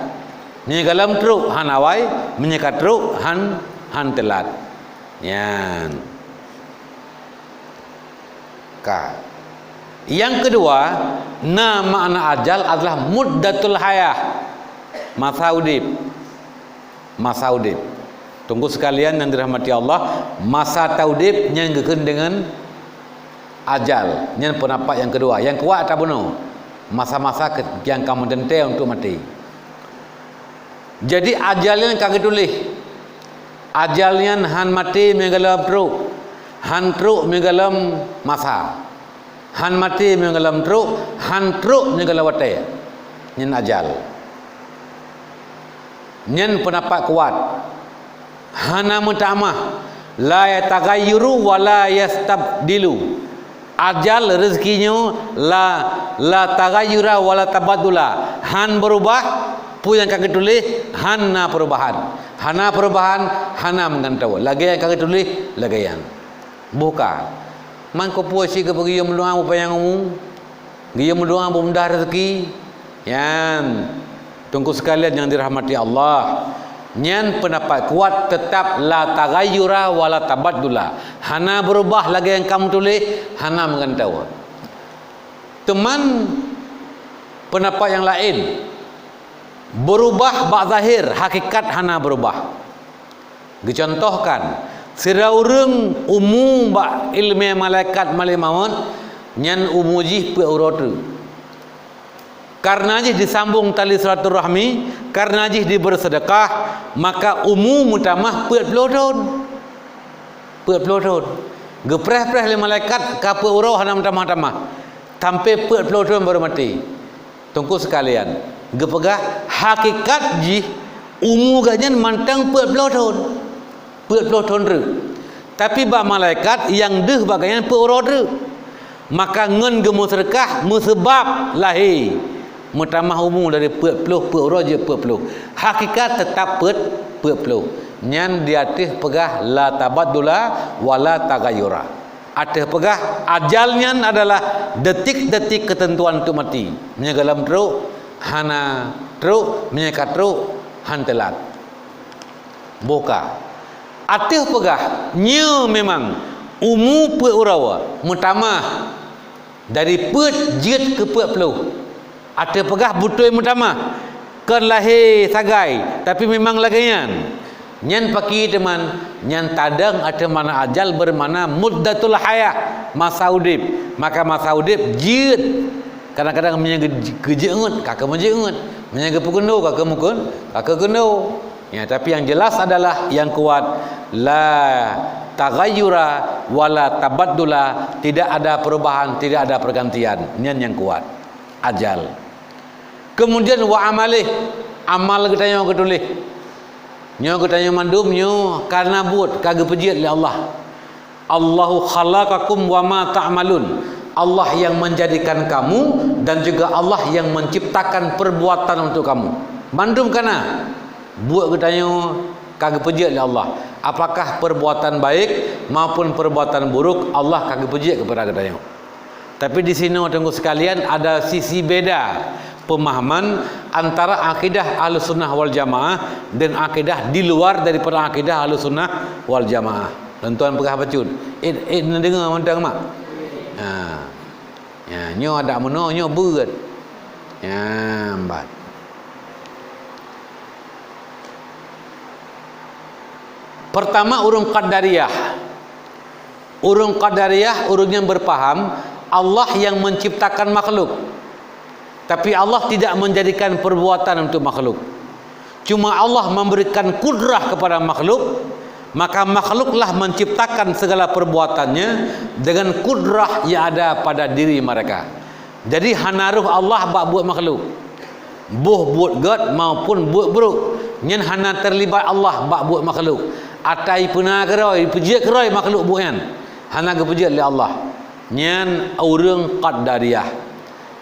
Meunyoe gohlom trok hán awai, meunyoe ka trok hán, hán teulat. Nyan. Ka. Nyang keudua, na makna ajal adalah muddatul hayah, masa udeb. Masa udeb. Teungku sekalian nyang dirahmati Allah, masa taudeb nyan geukheun deungon ajal. Nyan pendapat nyang keudua. Nyang kuat ata bunoe, masa-masa ke-, nyang ka meuteuntée untuk maté. Jadi, ajal nyan ka geutuléh. Ajal nyan hán maté meunyoe gohlom trok. Han trok meugalom masa. Han maté meugalom trok, han trok meugalom watée. Nyan ajal. Nyan peundapat kuat. Hana meutamah, la yataghayyuru wa la yastabdilu. Ajal reuzeuki nyoe la, la taghayyura wa la tabaddula. Han beurubah, peue nyang ka geutuléh hana perubahan. Hana perubahan, hana meugantoe. Lagée nyang ka geutuléh, lagée nyan. Boh ka. Man keupeue cit keupeue geuyue meudoá beupanyang umu? Geuyue meudoá beumudah reuzeuki? Nyan, Teungku sekalian nyang dirahmati Allah, nyan peundapat kuat, teutap la taghayyura wa la tabaddula. Hana beurubah lagée nyang ka meutuléh, hana meugantoe. Teuma peundapat nyang laén, beurubah bak zahir, hakikat hana beurubah. Geucontohkan, sidroe ureuëng umu bak iéleumé malaikat malakul maut, nyan umu jih peuet uroe teuk. Kareuna jih disambong tali silaturahmi, kareuna jih dibeureuseudekah, maka umu meutamah peuet ploh thon. Peuet ploh thon. Geupreh-preh lé malaikat ka peuet uroe hana meutamah-tamah. Sampoe peuet ploh thon barô maté. Teungku sekalian, geupeugah hakikat jih umu geuh nyan mantong peuet ploh thon. Peuet ploh thon treuk. Tapi bak malaikat nyang deuh bak geuh nyan peuet uroe treuk. Maka ngon geumeuseudeukah meuseubab lahé meutamah umu dari peuet ploh, peuet uroe jeuet peuet ploh. Hakikat teutap peuet, peuet ploh. Nyan di ateueh peugah la tabaddula wa la taghayyura. Ateueh peugah ajal nyan adalah detik-detik keuteuntuan untuk mati. Meunyoe galom trok, hana trok, meunyoe ka trok, han teulat. Boh ka. Ateueh peugah, nyoe memang umu peuet uroe meutamah dari peuet jeuet keu peuet ploh. Ateueh peugah beutôi meutamah, kon lahé sagai, tapi memang lagée nyan. Nyan pakri teuma, nyan tadong ateueh makna ajal beumakna muddatul hayah, masa udeb. Maka masa udeb jeuet, kadang-kadang meunyoe geu-, geujeuet ngeut, ka keuh meujeuet ngeut. Meunyoe geupeukeundo, ka keuh meukeundo, ka keuh keundo. Ya, tapi yang jelas adalah yang kuat, la taghayyura wa la tabaddula, tidak ada perubahan, tidak ada pergantian. Nyan nyang kuat. Ajal. Kemudian wa amalih, amal geutanyoe geutuléh. Nyoe geutanyoe mandum nyoe kareuna buet ka geupeujeuet lé Allah. Allahu khalaqakum wa ma ta'malun. Allah yang menjadikan kamu dan juga Allah yang menciptakan perbuatan untuk kamu. Mandum kana buet geutanyoe ka geupeujeuet lé Allah. Apakah perbuatan baik maupun perbuatan buruk, Allah ka geupeujeuet keupada geutanyoe. Tapi di sinoe, teungku sekalian, ada sisi beda pemahaman antara akidah Ahlussunnah wal Jamaah dan akidah di luar daripada akidah Ahlussunnah wal Jamaah. Lôn tuan peugah bacut. Eh, eh, neudeungoe mantong mak? Ha. Ya, nyoe adak meunoe, nyoe beuet. Ya, empat. Pertama, ureuëng Qadariyah. Ureuëng Qadariyah, ureuëng yang berpaham Allah yang menciptakan makhluk. Tapi Allah tidak menjadikan perbuatan untuk makhluk. Cuma Allah memberikan kudrah kepada makhluk, maka makhluklah menciptakan segala perbuatannya dengan kudrah yang ada pada diri mereka. Jadi hana roh Allah bak buet makhluk. Boh buet gét maupun buet brok, nyan hana terlibat Allah bak buet makhluk. Ata ipeuna keudroe, ipeujeuet keudroe makhluk buet nyan. Hana geupeujeuet lé Allah. Nyan ureuëng Qadariyah.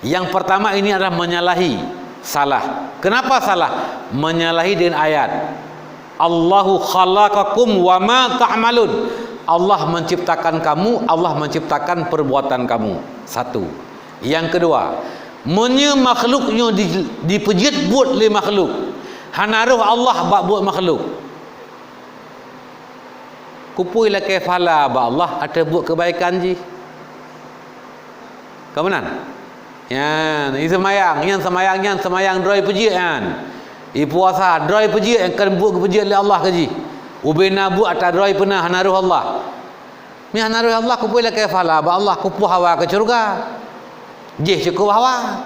Yang pertama ini adalah menyalahi, salah. Kenapa salah? Menyalahi dengan ayat. "Allahu khalaqakum wa ma ta'malun." Allah menciptakan kamu, Allah menciptakan perbuatan kamu. Satu. Yang kedua, meunyoe makhluk nyoe di, dipeujeuet buet lé makhluk, hana roh Allah bak buet makhluk. Keupeue lakée pahala bak Allah ateueh buet keubaikan jih? Ka meunan? Nyan, i seumayang, nyan seumayang, nyan seumayang droe peujeuet nyan. I puasa droe peujeuet nyan, kon buet geupeujeuet lé Allah keu jih. Ubena buet ata droe peuna hana roh Allah. Meuhana roh Allah, keupeue lakée pahala bak Allah, keupeue hawa keu syeuruga. Jih syukur hawa.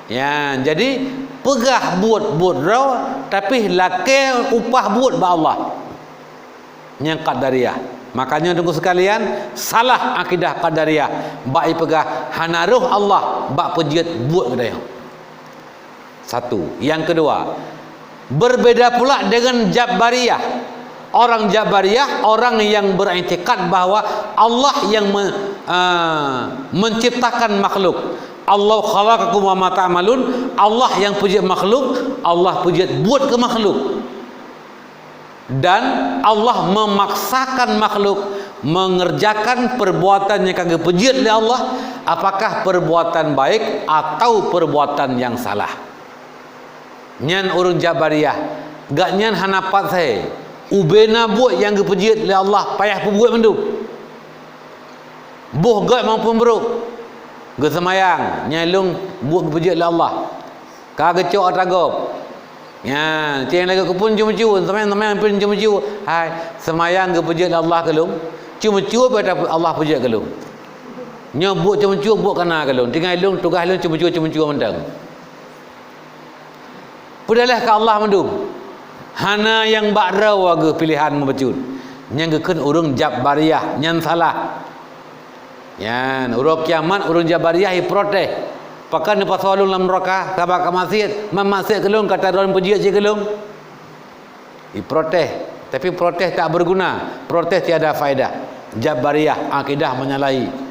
Nyan, jadi peugah buet-buet droe, tapi lakée upah buet bak Allah. Nyang Qadariyah. Makanya, teungku sekalian, salah akidah Qadariyah bak ipeugah hana roh Allah bak peujeuet buet geutanyoe. Satu. Yang kedua, berbeda pula dengan Jabariyah. Orang Jabariyah, orang yang beriktikad bahwa Allah yang me-, ah, menciptakan makhluk. "Allah khalaqakum wa ma ta'malun", Allah yang peujeuet makhluk, Allah peujeuet buet keu makhluk. Dan Allah memaksakan makhluk mengerjakan perbuatan nyang ka geupeujeuet lé Allah, apakah perbuatan baik atau perbuatan nyang salah. Nyan ureuëng Jabariyah, gobnyan hana pat saé. Ubena buet nyang geupeujeuet lé Allah payah peubuet mandum. Boh gét maupun brôk. Geuseumayang, nyan lôn buet geupeujeuet lé Allah. Ka geucok atra gob. Nyan, ceng lagée keupeuen ceumeucue, seumayang-seumayang pun ceumeucue. Hai, seumayang geupeujeuet lé Allah keu lôn. Ceumeucue pih atra Allah peujeuet keu lôn. Nyoe buet ceumeucue buet kana keu lôn. Tinggai lôn, tugaih lôn ceumeucue-ceumeucue mantong. Peudaleh keu Allah mandum. Hana nyang bak droe geuh piléhan meubacut. Nyang geukheun ureuëng Jabariyah, nyan salah. Nyan, uroe kiamat ureuëng Jabariyah iprotes. Pakon neupasoe lôn lam neuraka, sabab ka maksiet, man maksiet keu lôn, ka tadroe peujeuet cit keu lôn. Iprotes, tapi protes tak berguna, protes tiada faedah. Jabariyah, akidah menyalahi.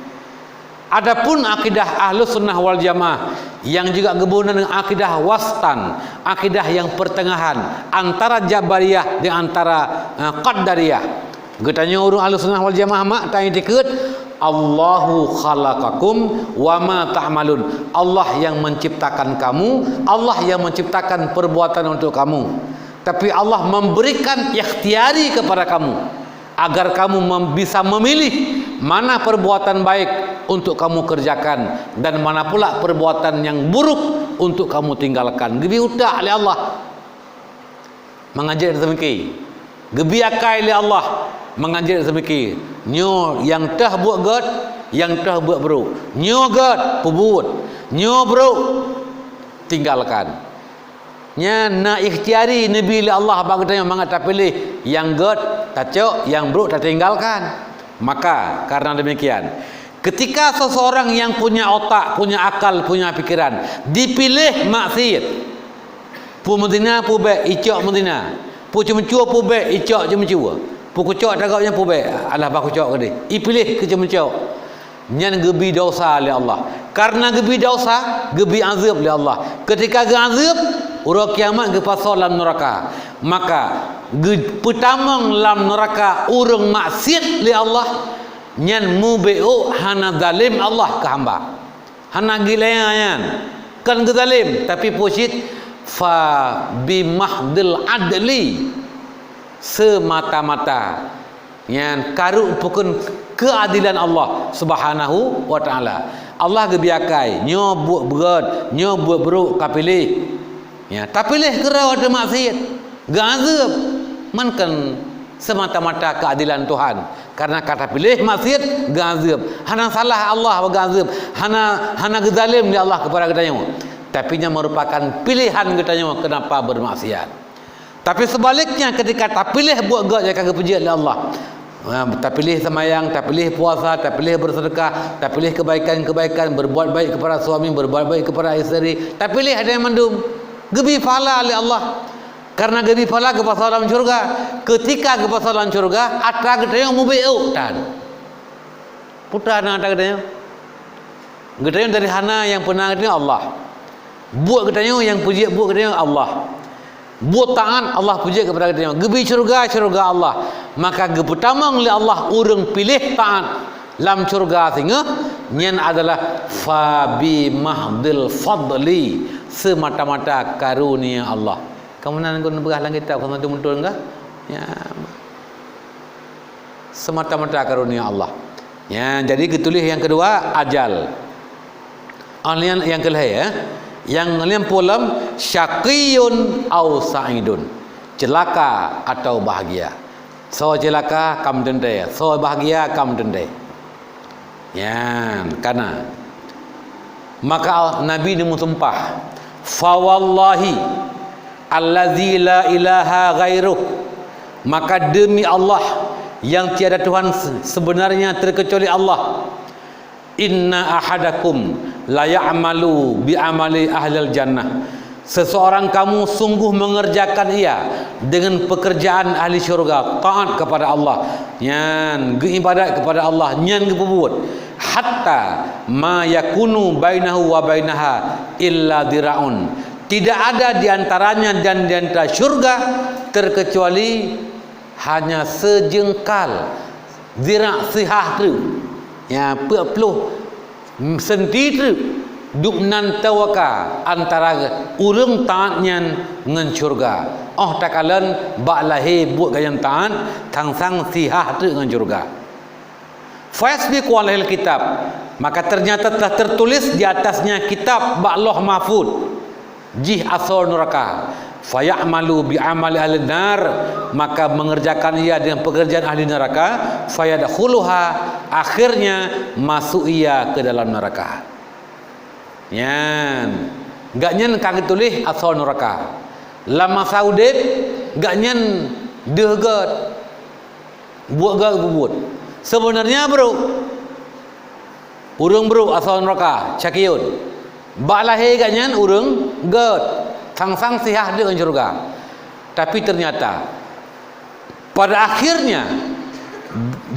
Adapun akidah Ahlus Sunnah wal Jamaah yang juga geuboh nan dengan akidah wastan, akidah yang pertengahan antara Jabariyah dan antara, eh, Qadariyah. Geutanyoe ureuëng Ahlus Sunnah wal Jamaah mak ta-i'tikad, "Allahu khalaqakum wa ma ta'malun." Allah yang menciptakan kamu, Allah yang menciptakan perbuatan untuk kamu. Tapi Allah memberikan ikhtiari kepada kamu agar kamu mem-, bisa memilih mana perbuatan baik untuk kamu kerjakan dan mana pula perbuatan yang buruk untuk kamu tinggalkan. Geubri utak lé Allah. Mangat jeuet seumiki. Geubri akai lé Allah. Mangat jeuet seumiki. Nyoe nyang teuh buet gét, nyang teuh buet brôk. Nyoe gét, peubuet. Nyoe brôk, tinggalkan. Nyan na ikhtiari neubi lé Allah bak geutanyoe mangat tapiléh nyang gét tacok, nyang brôk tatinggalkan. Maka, karena demikian, ketika seseorang yang punya otak, punya akal, punya pikiran, dipiléh maksiet, peue meuzina peue bék, icok meuzina, peue ceumeucue peue bék, icok ceumeucue, peue kucok tagak nyan peue bék, alah bah kucok keudeh, ipiléh keu ceumeucue. Nyan geubri desya lé Allah. Karena geubri desya, geubri azeueb lé Allah. Ketika geuazeueb, uroe kiamat geupasoe lam neuraka. Maka, geupeutamong lam neuraka ureuëng maksiet lé Allah, nyan mubeuôk hana zalim Allah keu hamba. Hana gilée nyan. Kon geuzalem, tapi peue cit, fa bimahdil adli, semata-mata. Nyan karuk pukon keuadilan Allah Subhanahu wa Ta'ala. Allah geubri akai, nyoe buet beugét, nyoe buet brôk ka piléh. Ya, tapiléh keudroe teumaksiet, geuazeueb. Man kon semata-mata keuadilan Tuhan. Karena ka tapiléh maksiet, geuazeueb. Hana salah Allah geuazeueb. Hana, hana geuzalem lé Allah keupada geutanyoe. Tapi nyan meurupakan piléhan geutanyoe keunapa beumaksiat. Tapi seubaliknya, ketika tapiléh buet gét nyang ka geupeujeuet lé Allah, ha, tapiléh seumayang, tapiléh puasa, tapiléh beuseudeukah, tapiléh keubaikan-keubaikan, berbuat baik kepada suami, berbuat baik kepada isteri, tapiléh ada nyang mandum, geubri pahala lé Allah. Karena geubri pahala geupasoe lam syeuruga. Keutika geupasoe lam syeuruga, atra geutanyoe mubeuôk tan. Peue tan atra geutanyoe? Geutanyoe dari hana nyang peuna geutanyoe Allah. Buet geutanyoe nyang peujeuet buet geutanyoe Allah. Buet taát Allah peujeuet keupada geutanyoe. Geubri syeuruga, syeuruga Allah. Maka geupeutamong lé Allah ureuëng piléh taát lam syeuruga singoh, nyan adalah fa bi mahdil fadli, semata-mata karunia Allah. Kamoe nan kon peugah lam kitab, kamoe tu beutôi enggak? Ya. Semata-mata karunia Allah. Ya, jadi geutuléh nyang keudua, ajal. Ah, nyang, nyang keulhèe, ya. Nyang lhèe peuet lom, syaqiyun au sa'idun. Ceulaka atau bahagia. Soe ceulaka, ka meuteuntèe. Soe bahagia, ka meuteuntèe. Nyan, kana. Maka Nabi neumeusumpah, "Fa wallahi allazi la ilaha ghairuh," maka demi Allah Yang tiada Tuhan se-, sebenarnya terkecuali Allah. "Inna ahadakum la ya'malu bi amali ahlil jannah." Seseorang kamu sungguh mengerjakan ia dengan pekerjaan ahli syurga, taat kepada Allah, nyan geuibadat kepada Allah, nyan geupeubuet, "hatta ma yakunu bainahu wa bainaha illa dira'un." Tidak ada di antaranya dan di antara syurga terkecuali hanya seujengkal, zira' sihah treuk, ya, peuet ploh senti treuk, dub nan tawaka antara ureuëng taat nyan ngon syurga. Óh takalon bak lahé buet gobnyan taat, sang-sang sihah treuk ngon syurga. "Fayasbiqu alaihil kitab," maka ternyata telah tertulis di atasnya kitab bak Lauh Mahfuz, jih asoe nuraka. "Faya'malu bi amali ahli nar," maka mengerjakan ia dengan pekerjaan ahli neraka, "fayadkhuluha," akhirnya masuk ia ke dalam neraka. Nyan, gobnyan ka geutuléh asoe nuraka. Lam masa udeb, gobnyan deuh gét. Buet gét geubuet. Sebenarnya brok. Ureuëng brok asoe nuraka, cakiyun. Bak lahé gobnyan ureuëng gét, sang-sang sihah deuk ngon syurga. Tapi ternyata, pada akhirnya,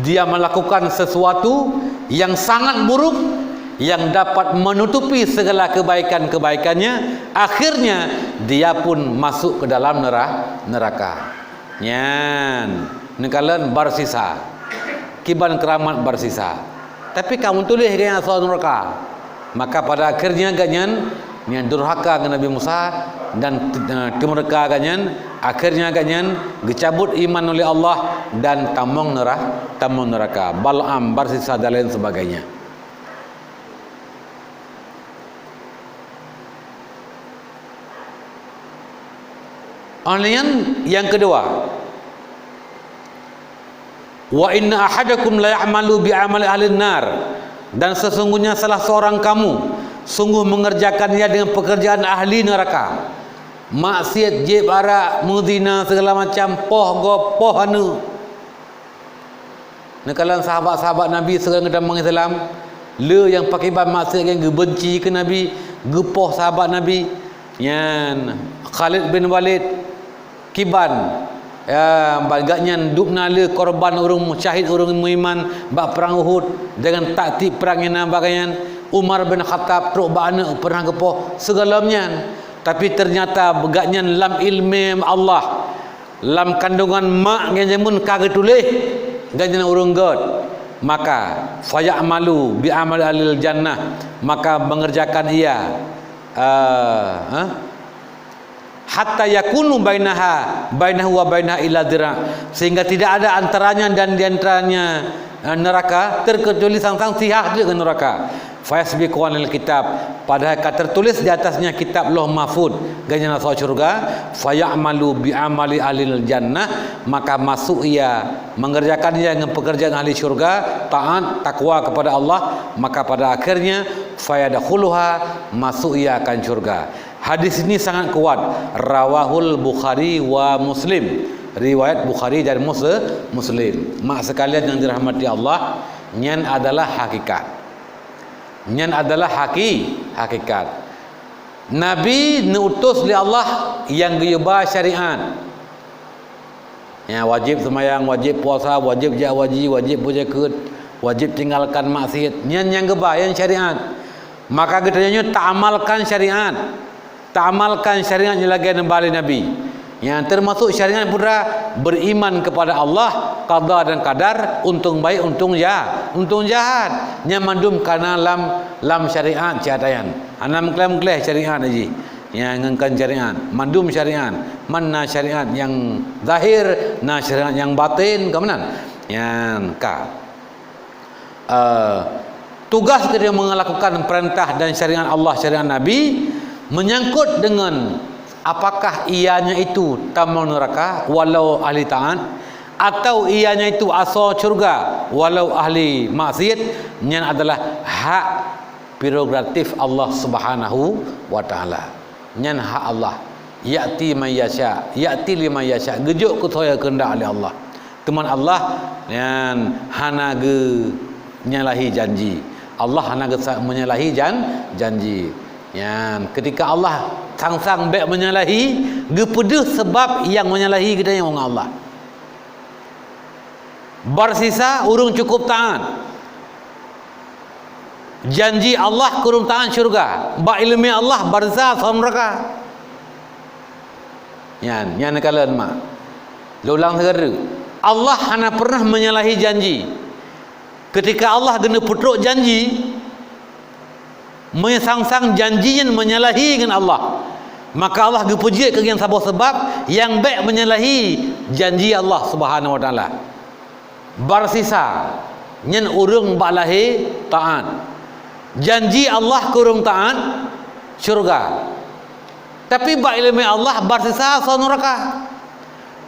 dia melakukan sesuatu yang sangat buruk, yang dapat menutupi segala kebaikan-kebaikannya, akhirnya dia pun masuk ke dalam nera-, neraka. Nyan, neukalon Barsisa. Kiban keuramat Barsisa. Tapi ka meutuléh gobnyan asoe nuraka. Maka pada akhirnya gobnyan nyan durhaka ngon Nabi Musa dan, eh, teumeureuka gobnyan, akhirnya gobnyan geucabut iman oleh Allah dan tamong nera-, tamong nuraka. Bal'am, Barsisa dan lain sebagainya. Óh lheueh nyan nyang keudua, "Wa inna ahadakum la ya'malu bi amali ahlin nar," dan sesungguhnya salah seorang kamu sungguh mengerjakan ia dengan pekerjaan ahli neraka. Maksiat, jieb arak, meuzina, segala macam, poh gob, poh aneuëk. Neukalon sahabat-sahabat Nabi sigohlom geutamong Islam, le nyang pakriban maksiat nyang geubenci keu Nabi, geupoh sahabat Nabi. Nyan Khalid bin Walid kiban, ya, ban gobnyan dub na le korban ureuëng syahid, ureuëng meuiman bak prang Uhud deungon taktik prang nyang na bak gobnyan. Umar bin Khattab trok bak aneuëk pernah geupoh sigohlom nyan. Tapi ternyata gobnyan lam ileumé Allah. Lam kandungan mak ngon jameun ka geutuléh gobnyan ureuëng gét, maka faya'malu bi amali ahlil jannah, maka mengerjakan ia, eh, eh, hatta yakunu bainaha, bainahu wa bainaha illa dira', sehingga tidak ada antaranya dan di antaranya, eh, neraka terkecuali sang-sang sihah deuk ngon nuraka. Fayasbiqu anil kitab, padahal ka tertulis di atasnya kitab Lauh Mahfud, gobnyan asoe syurga, faya'malu bi amali ahlil jannah, maka masuk ia, mengerjakan ia dengan pekerjaan ahli syurga, taat, takwa kepada Allah, maka pada akhirnya, fayadkhuluha, masuk ia akan syurga. Hadis ini sangat kuat, rawahul Bukhari wa Muslim, riwayat Bukhari dan Mus-, Muslim. Mak sekalian yang dirahmati Allah, nyan adalah hakikat. Nyan adalah haki-, hakikat. Nabi neutus lé Allah nyang geuyuba syariat. Ya, wajéb seumayang, wajéb puasa, wajéb jak haji, wajéb beuzakat, wajéb tinggalkan maksiat. Nyan nyang geuba, nyan syariat. Maka geutanyoe nyoe taamalkan syariat. Taamalkan syariat nyang lagée neuba lé Nabi. Nyang teumasok syariat putra beriman kepada Allah, qada dan qadar, untông baik, untông ja-, untông jahat. Nyan mandum kana lam, lam syariat, syariat nyan. Hana meukleh-meukleh syariat jih. Nyang ngon kon syariat, mandum syariat. Man na syariat nyang zahir, na syariat nyang batin, ka meunan. Nyan ka. Eh, tugas kita melakukan perintah dan syariat Allah, syariat Nabi, menyangkut dengan apakah ianya itu tamong neraka walau ahli taat, atau ianya itu asoe syurga walau ahli maksiat, nyan adalah hak prerogatif Allah Subhanahu wa Taala. Nyan hak Allah. Ya'ti man yasha, ya'ti liman yasha. Geujok keu soe nyang keuheundak lé Allah. Teuma Allah nyan hana geunyalahi janji. Allah hana geusa-, menyalahi jan-, janji. Nyan, ketika Allah sang-sang bék menyalahi, geupeudeuh sabab nyang menyalahi geutanyoe ngon Allah. Barsisa ureuëng cukup taát. Janji Allah keu ureuëng taát syeuruga. Bak iéleumé Allah barsisa asoe nuraka. Nyan, nyan kalon mak. Lôn ulang sigoe. Allah hana pernah menyalahi janji. Ketika Allah geuneupeutrok janji, meusang-sang janji nyan menyalahi ngon Allah, maka Allah geupeujeuet keu nyan saboh sabab nyang bék menyalahi janji Allah Subhanahu wa Taala. Barsisa nyan ureuëng bak lahé taát. Janji Allah keu ureuëng taát syeuruga. Tapi bak iéleumé Allah barsisa asoe nuraka.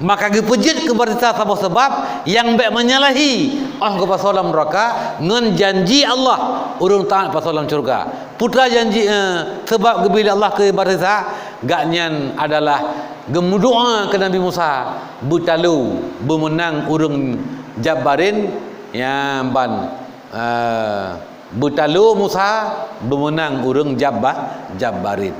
Maka geupeujeuet keu barsisa saboh sabab nyang bék menyalahi óh geupasoe lam nuraka ngon janji Allah ureuëng taát pasoe lam syeuruga. Peue teuma janji, eh, sabab geubri lé Allah keu barsisa, gobnyan adalah geumeudoá keu Nabi Musa, beutalo, beumeunang ureuëng Jabbarin, nyan ban, eh, beutalo Musa, beumeunang ureuëng Jabba-, Jabbarin.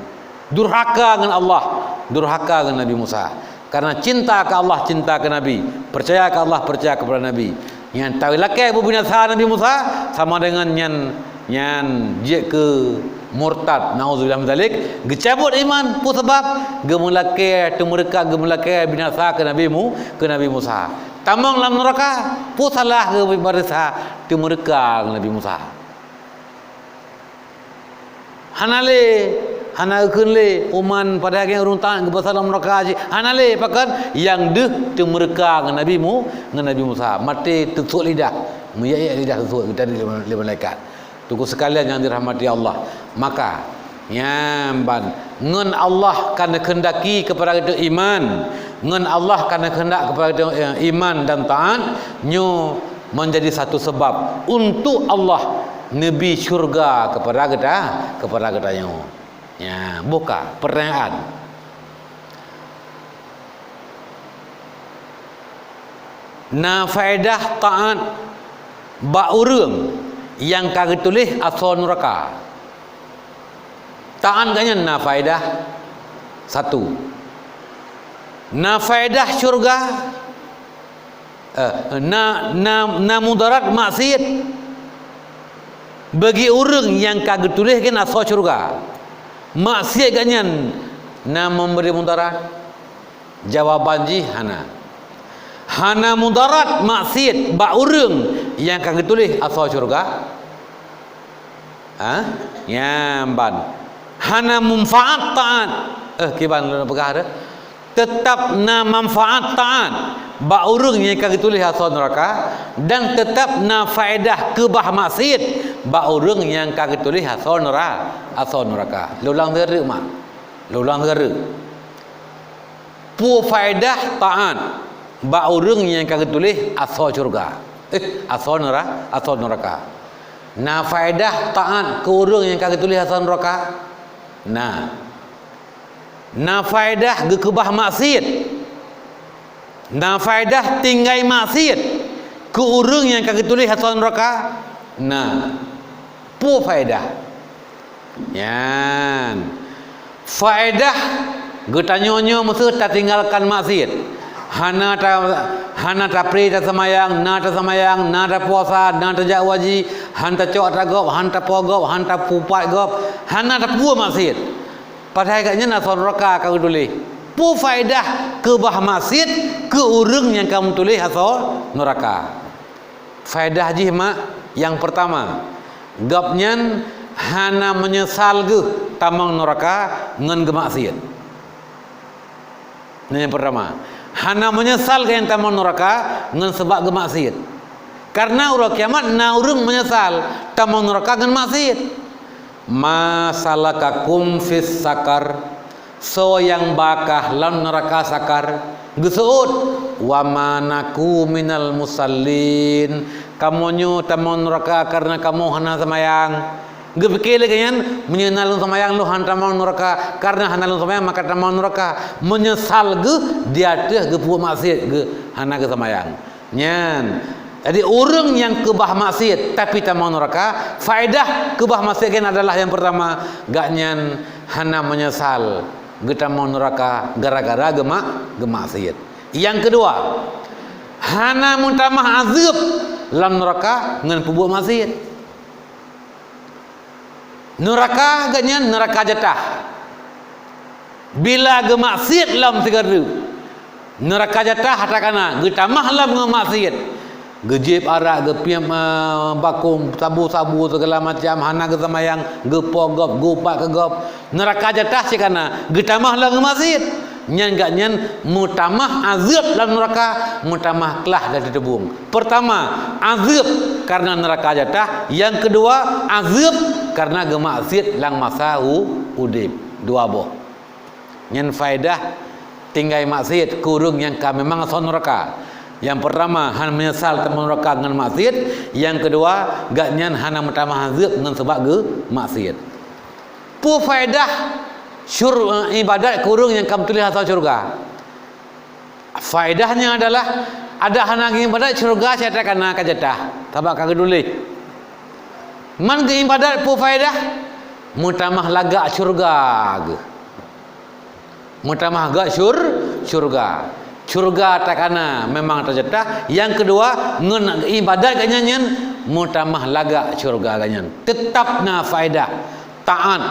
Durhaka ngon Allah, durhaka ngon Nabi Musa. Karena cinta keu Allah, cinta keu Nabi, percaya keu Allah, percaya kepada Nabi. Nyang talakée beubinasa Nabi Musa sama dengan nyan, nyan jeuet keu murtad, naudzubillah min dzalik, geucabut iman, peue sabab? Geumeulakée teumeureuka, geumeulakée binasa keu Nabi Mu-, keu Nabi Musa. Tamong lam nuraka, peue salah geubarsisa teumeureuka ngon Nabi Musa. Hana lé, hana geukheun lé, uman padahai ureuëng taát geubarsisa lam nuraka jih. Hana lé, pakon? Nyang deuh teumeureuka ngon Nabi Mu-, ngon Nabi Musa. Maté teusut lidah, meuyek-yek lidah teusut geutanyoe lé, lé malaikat. Teungku sekalian nyang dirahmati Allah, maka nyan ban ngon Allah ka neukheundaki keupada geutanyoe iman, ngon Allah ka neukheundak keupada geutanyoe, eh, iman dan taát, nyoe menjadi satu sebab untuk Allah neubi syurga keupada geuta-, keupada geutanyoe. Nya, buka pertanyaan. Na faedah taát bak ureuëng nyang ka geutuléh asoe nuraka. Taát gobnyan na faedah, satu. Na faedah syurga, eh, na, na, na mudarat maksiat bagi ureuëng nyang ka geutuléh keu asoe syurga. Maksiat gobnyan na memberi mudarat? Jawaban jih hana. Hana mudarat maksiat bak ureuëng nyang ka geutuléh asoe syurga. Ha? Nyan ban. Hana manfaat taát. Eh, kiban lôn peugah dah. Teutap na manfaat taát bak ureuëng nyang ka geutuléh asoe nuraka, dan teutap na faedah keubah maksiat bak ureuëng nyang ka geutuléh asoe nura-, asoe nuraka. Lôn ulang sigoe mak. Lôn ulang sigoe. Peue faedah taát bak ureuëng nyang ka geutuléh asoe syurga? Eh, asoe nura-, asoe nuraka. Na faedah taát keu ureuëng nyang ka geutuléh asoe nuraka? Na. Na faedah geukeubah maksiat? Na faedah tinggai maksiat keu ureuëng nyang ka geutuléh asoe nuraka? Na. Peue faedah? Nyan. Faedah geutanyoe nyoe meuseuh tatinggalkan maksiat. Hana ta-, hana tapré taseumayang, na taseumayang, na tapuasa, na tajak haji, han tacok atra gob, han tapo gob, han tapupat gob, hana tapeue maksiat. Padahai gobnyan asoe nuraka ka geutuléh. Peue faedah keubah maksiat keu ureuëng nyang ka meutuléh asoe nuraka? Faedah jih mak, nyang peurtama, gobnyan hana meunyeusal geuh tamong nuraka ngon geumaksiat. Nyan nyang peurtama, hana meunyeusal gobnyan tamong nuraka ngon sabab geumaksiat. Kareuna uroe kiamat na ureuëng meunyeusal tamong nuraka ngon maksiat. "Ma salakakum fis saqar?" Soe nyang ba kah lam nuraka Saqar? Geuseuôt, "Wa ma naku minal musallin." Kamoe nyoe tamong nuraka kareuna kamoe hana seumayang. Geupike lé gobnyan, "Meunyoe na lôn seumayang, lôn han tamong nuraka. Kareuna hana lôn seumayang, maka tamong nuraka." Meunyeusal geuh di ateueh geupeubuet maksiat geuh hana geuseumayang. Nyan. Jadi, ureuëng nyang keubah maksiat tapi tamong nuraka, faedah keubah maksiat nyan adalah nyang pertama, gobnyan hana meunyeusal geutamong nuraka gara-gara geumak-, geumaksiat. Nyang keudua, hana meutamah azeueb lam nuraka ngon peubuet maksiat. Nuraka gobnyan nuraka jatah. Bila geumaksiat lom sigoe teuk, nuraka jatah takana geutamah lom ngon maksiat. Geujieb arak, geupiep, eh, bakong, sabu-sabu, segala macam, hana geusamayang, geupo gob, geuupat keu gob. Nuraka jatah sikana geutamah lom ngon maksiat. Nyan gobnyan meutamah azeueb lam nuraka, meutamah klah dan teuteubueng. Pertama, azeueb karena nuraka jatah. Nyang keudua, azeueb karena geumaksiat lam masa u-, udeb. Dua boh. Nyan faedah tinggai maksiat keu ureuëng nyang ka memang asoe nuraka. Nyang pertama, hana meunyeusal tamong nuraka ngon maksiat. Nyang keudua, gobnyan hana meutamah azeueb ngon sabab geumaksiat. Peue faedah syur-, eh, ibadat keu ureuëng nyang ka meutuléh asoe syeuruga? Faedahnya adalah, adak hana geuibadat syeuruga, syedara ka na ka jatah, sabab ka geutuléh. Man geuibadat peue faedah? Meutamah lagak syeuruga geuh. Meutamah lagak syur-, syeuruga. Syeuruga takana memang tajatah. Nyang keudua, ngon ibadat gobnyan nyan meutamah lagak syeuruga gobnyan. Teutap na faedah taát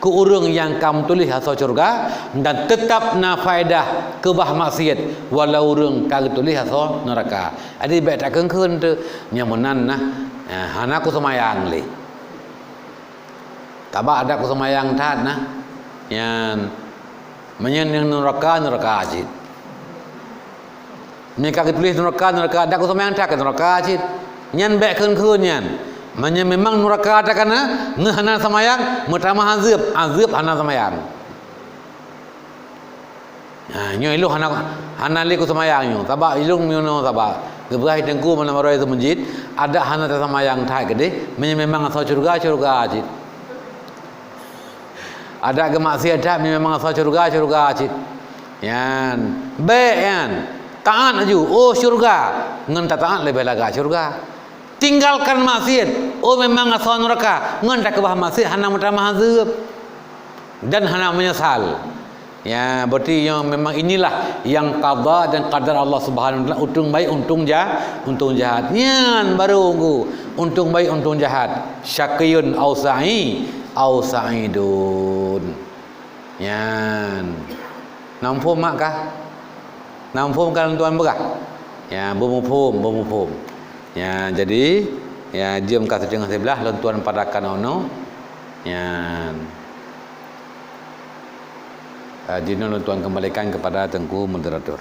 keu ureuëng nyang ka meutuléh asoe syeuruga, dan teutap na faedah keubah maksiat walau ureuëng ka geutuléh asoe nuraka. Jadi, bék takheun-kheun teuh, nyang meunan nah, eh, hana kuseumayang lé. Sabab adak kuseumayang that nah. Nyan, meunyoe nyang nuraka, nuraka cit. Meunyoe ka geutuléh nuraka, nuraka, adak kuseumayang that keu nuraka cit. Nyan bék kheun-kheun nyan. Meunyoe memang nuraka takana, ngon hana seumayang, meutamah azeueb, azeueb hana seumayang. Ha, nyoe ilôn hana, hana lé kuseumayang nyoe. Sabab ilôn nyoe, sabab geupeugah teungku meunan barô i meuseujid, adak hana taseumayang that keudeh, meunyoe memang asoe syeuruga, syeuruga cit. Adak geumaksiat that, meunyoe memang asoe syeuruga, syeuruga cit. Nyan, bék nyan. Taát laju, oh syeuruga, ngon tataát leubeh lagak syeuruga. Tinggalkan maksiat, oh memang asoe nuraka, ngon takeubah maksiat hana meutamah azeueb dan hana meunyeusal. Ya, berarti nyang memang inilah nyang qada dan qadar Allah Subhanahu wa Taala, untông baik, untông ja-, untông jahat. Nyan baru unggu, untông baik, untông jahat. Syaqiyun au sa'i-, au sa'idun. Nyan. Na muphom mak kah? Na muphom kah lôn tuan peugah? Ya, beumuphom, beumuphom. Ya, jadi, ya, jeuem ka siteungoh siblaih lôn tuan padahkan unoe. Nyan. Ah, jinoe lôn tuan kembalikan kepada Teungku Moderator.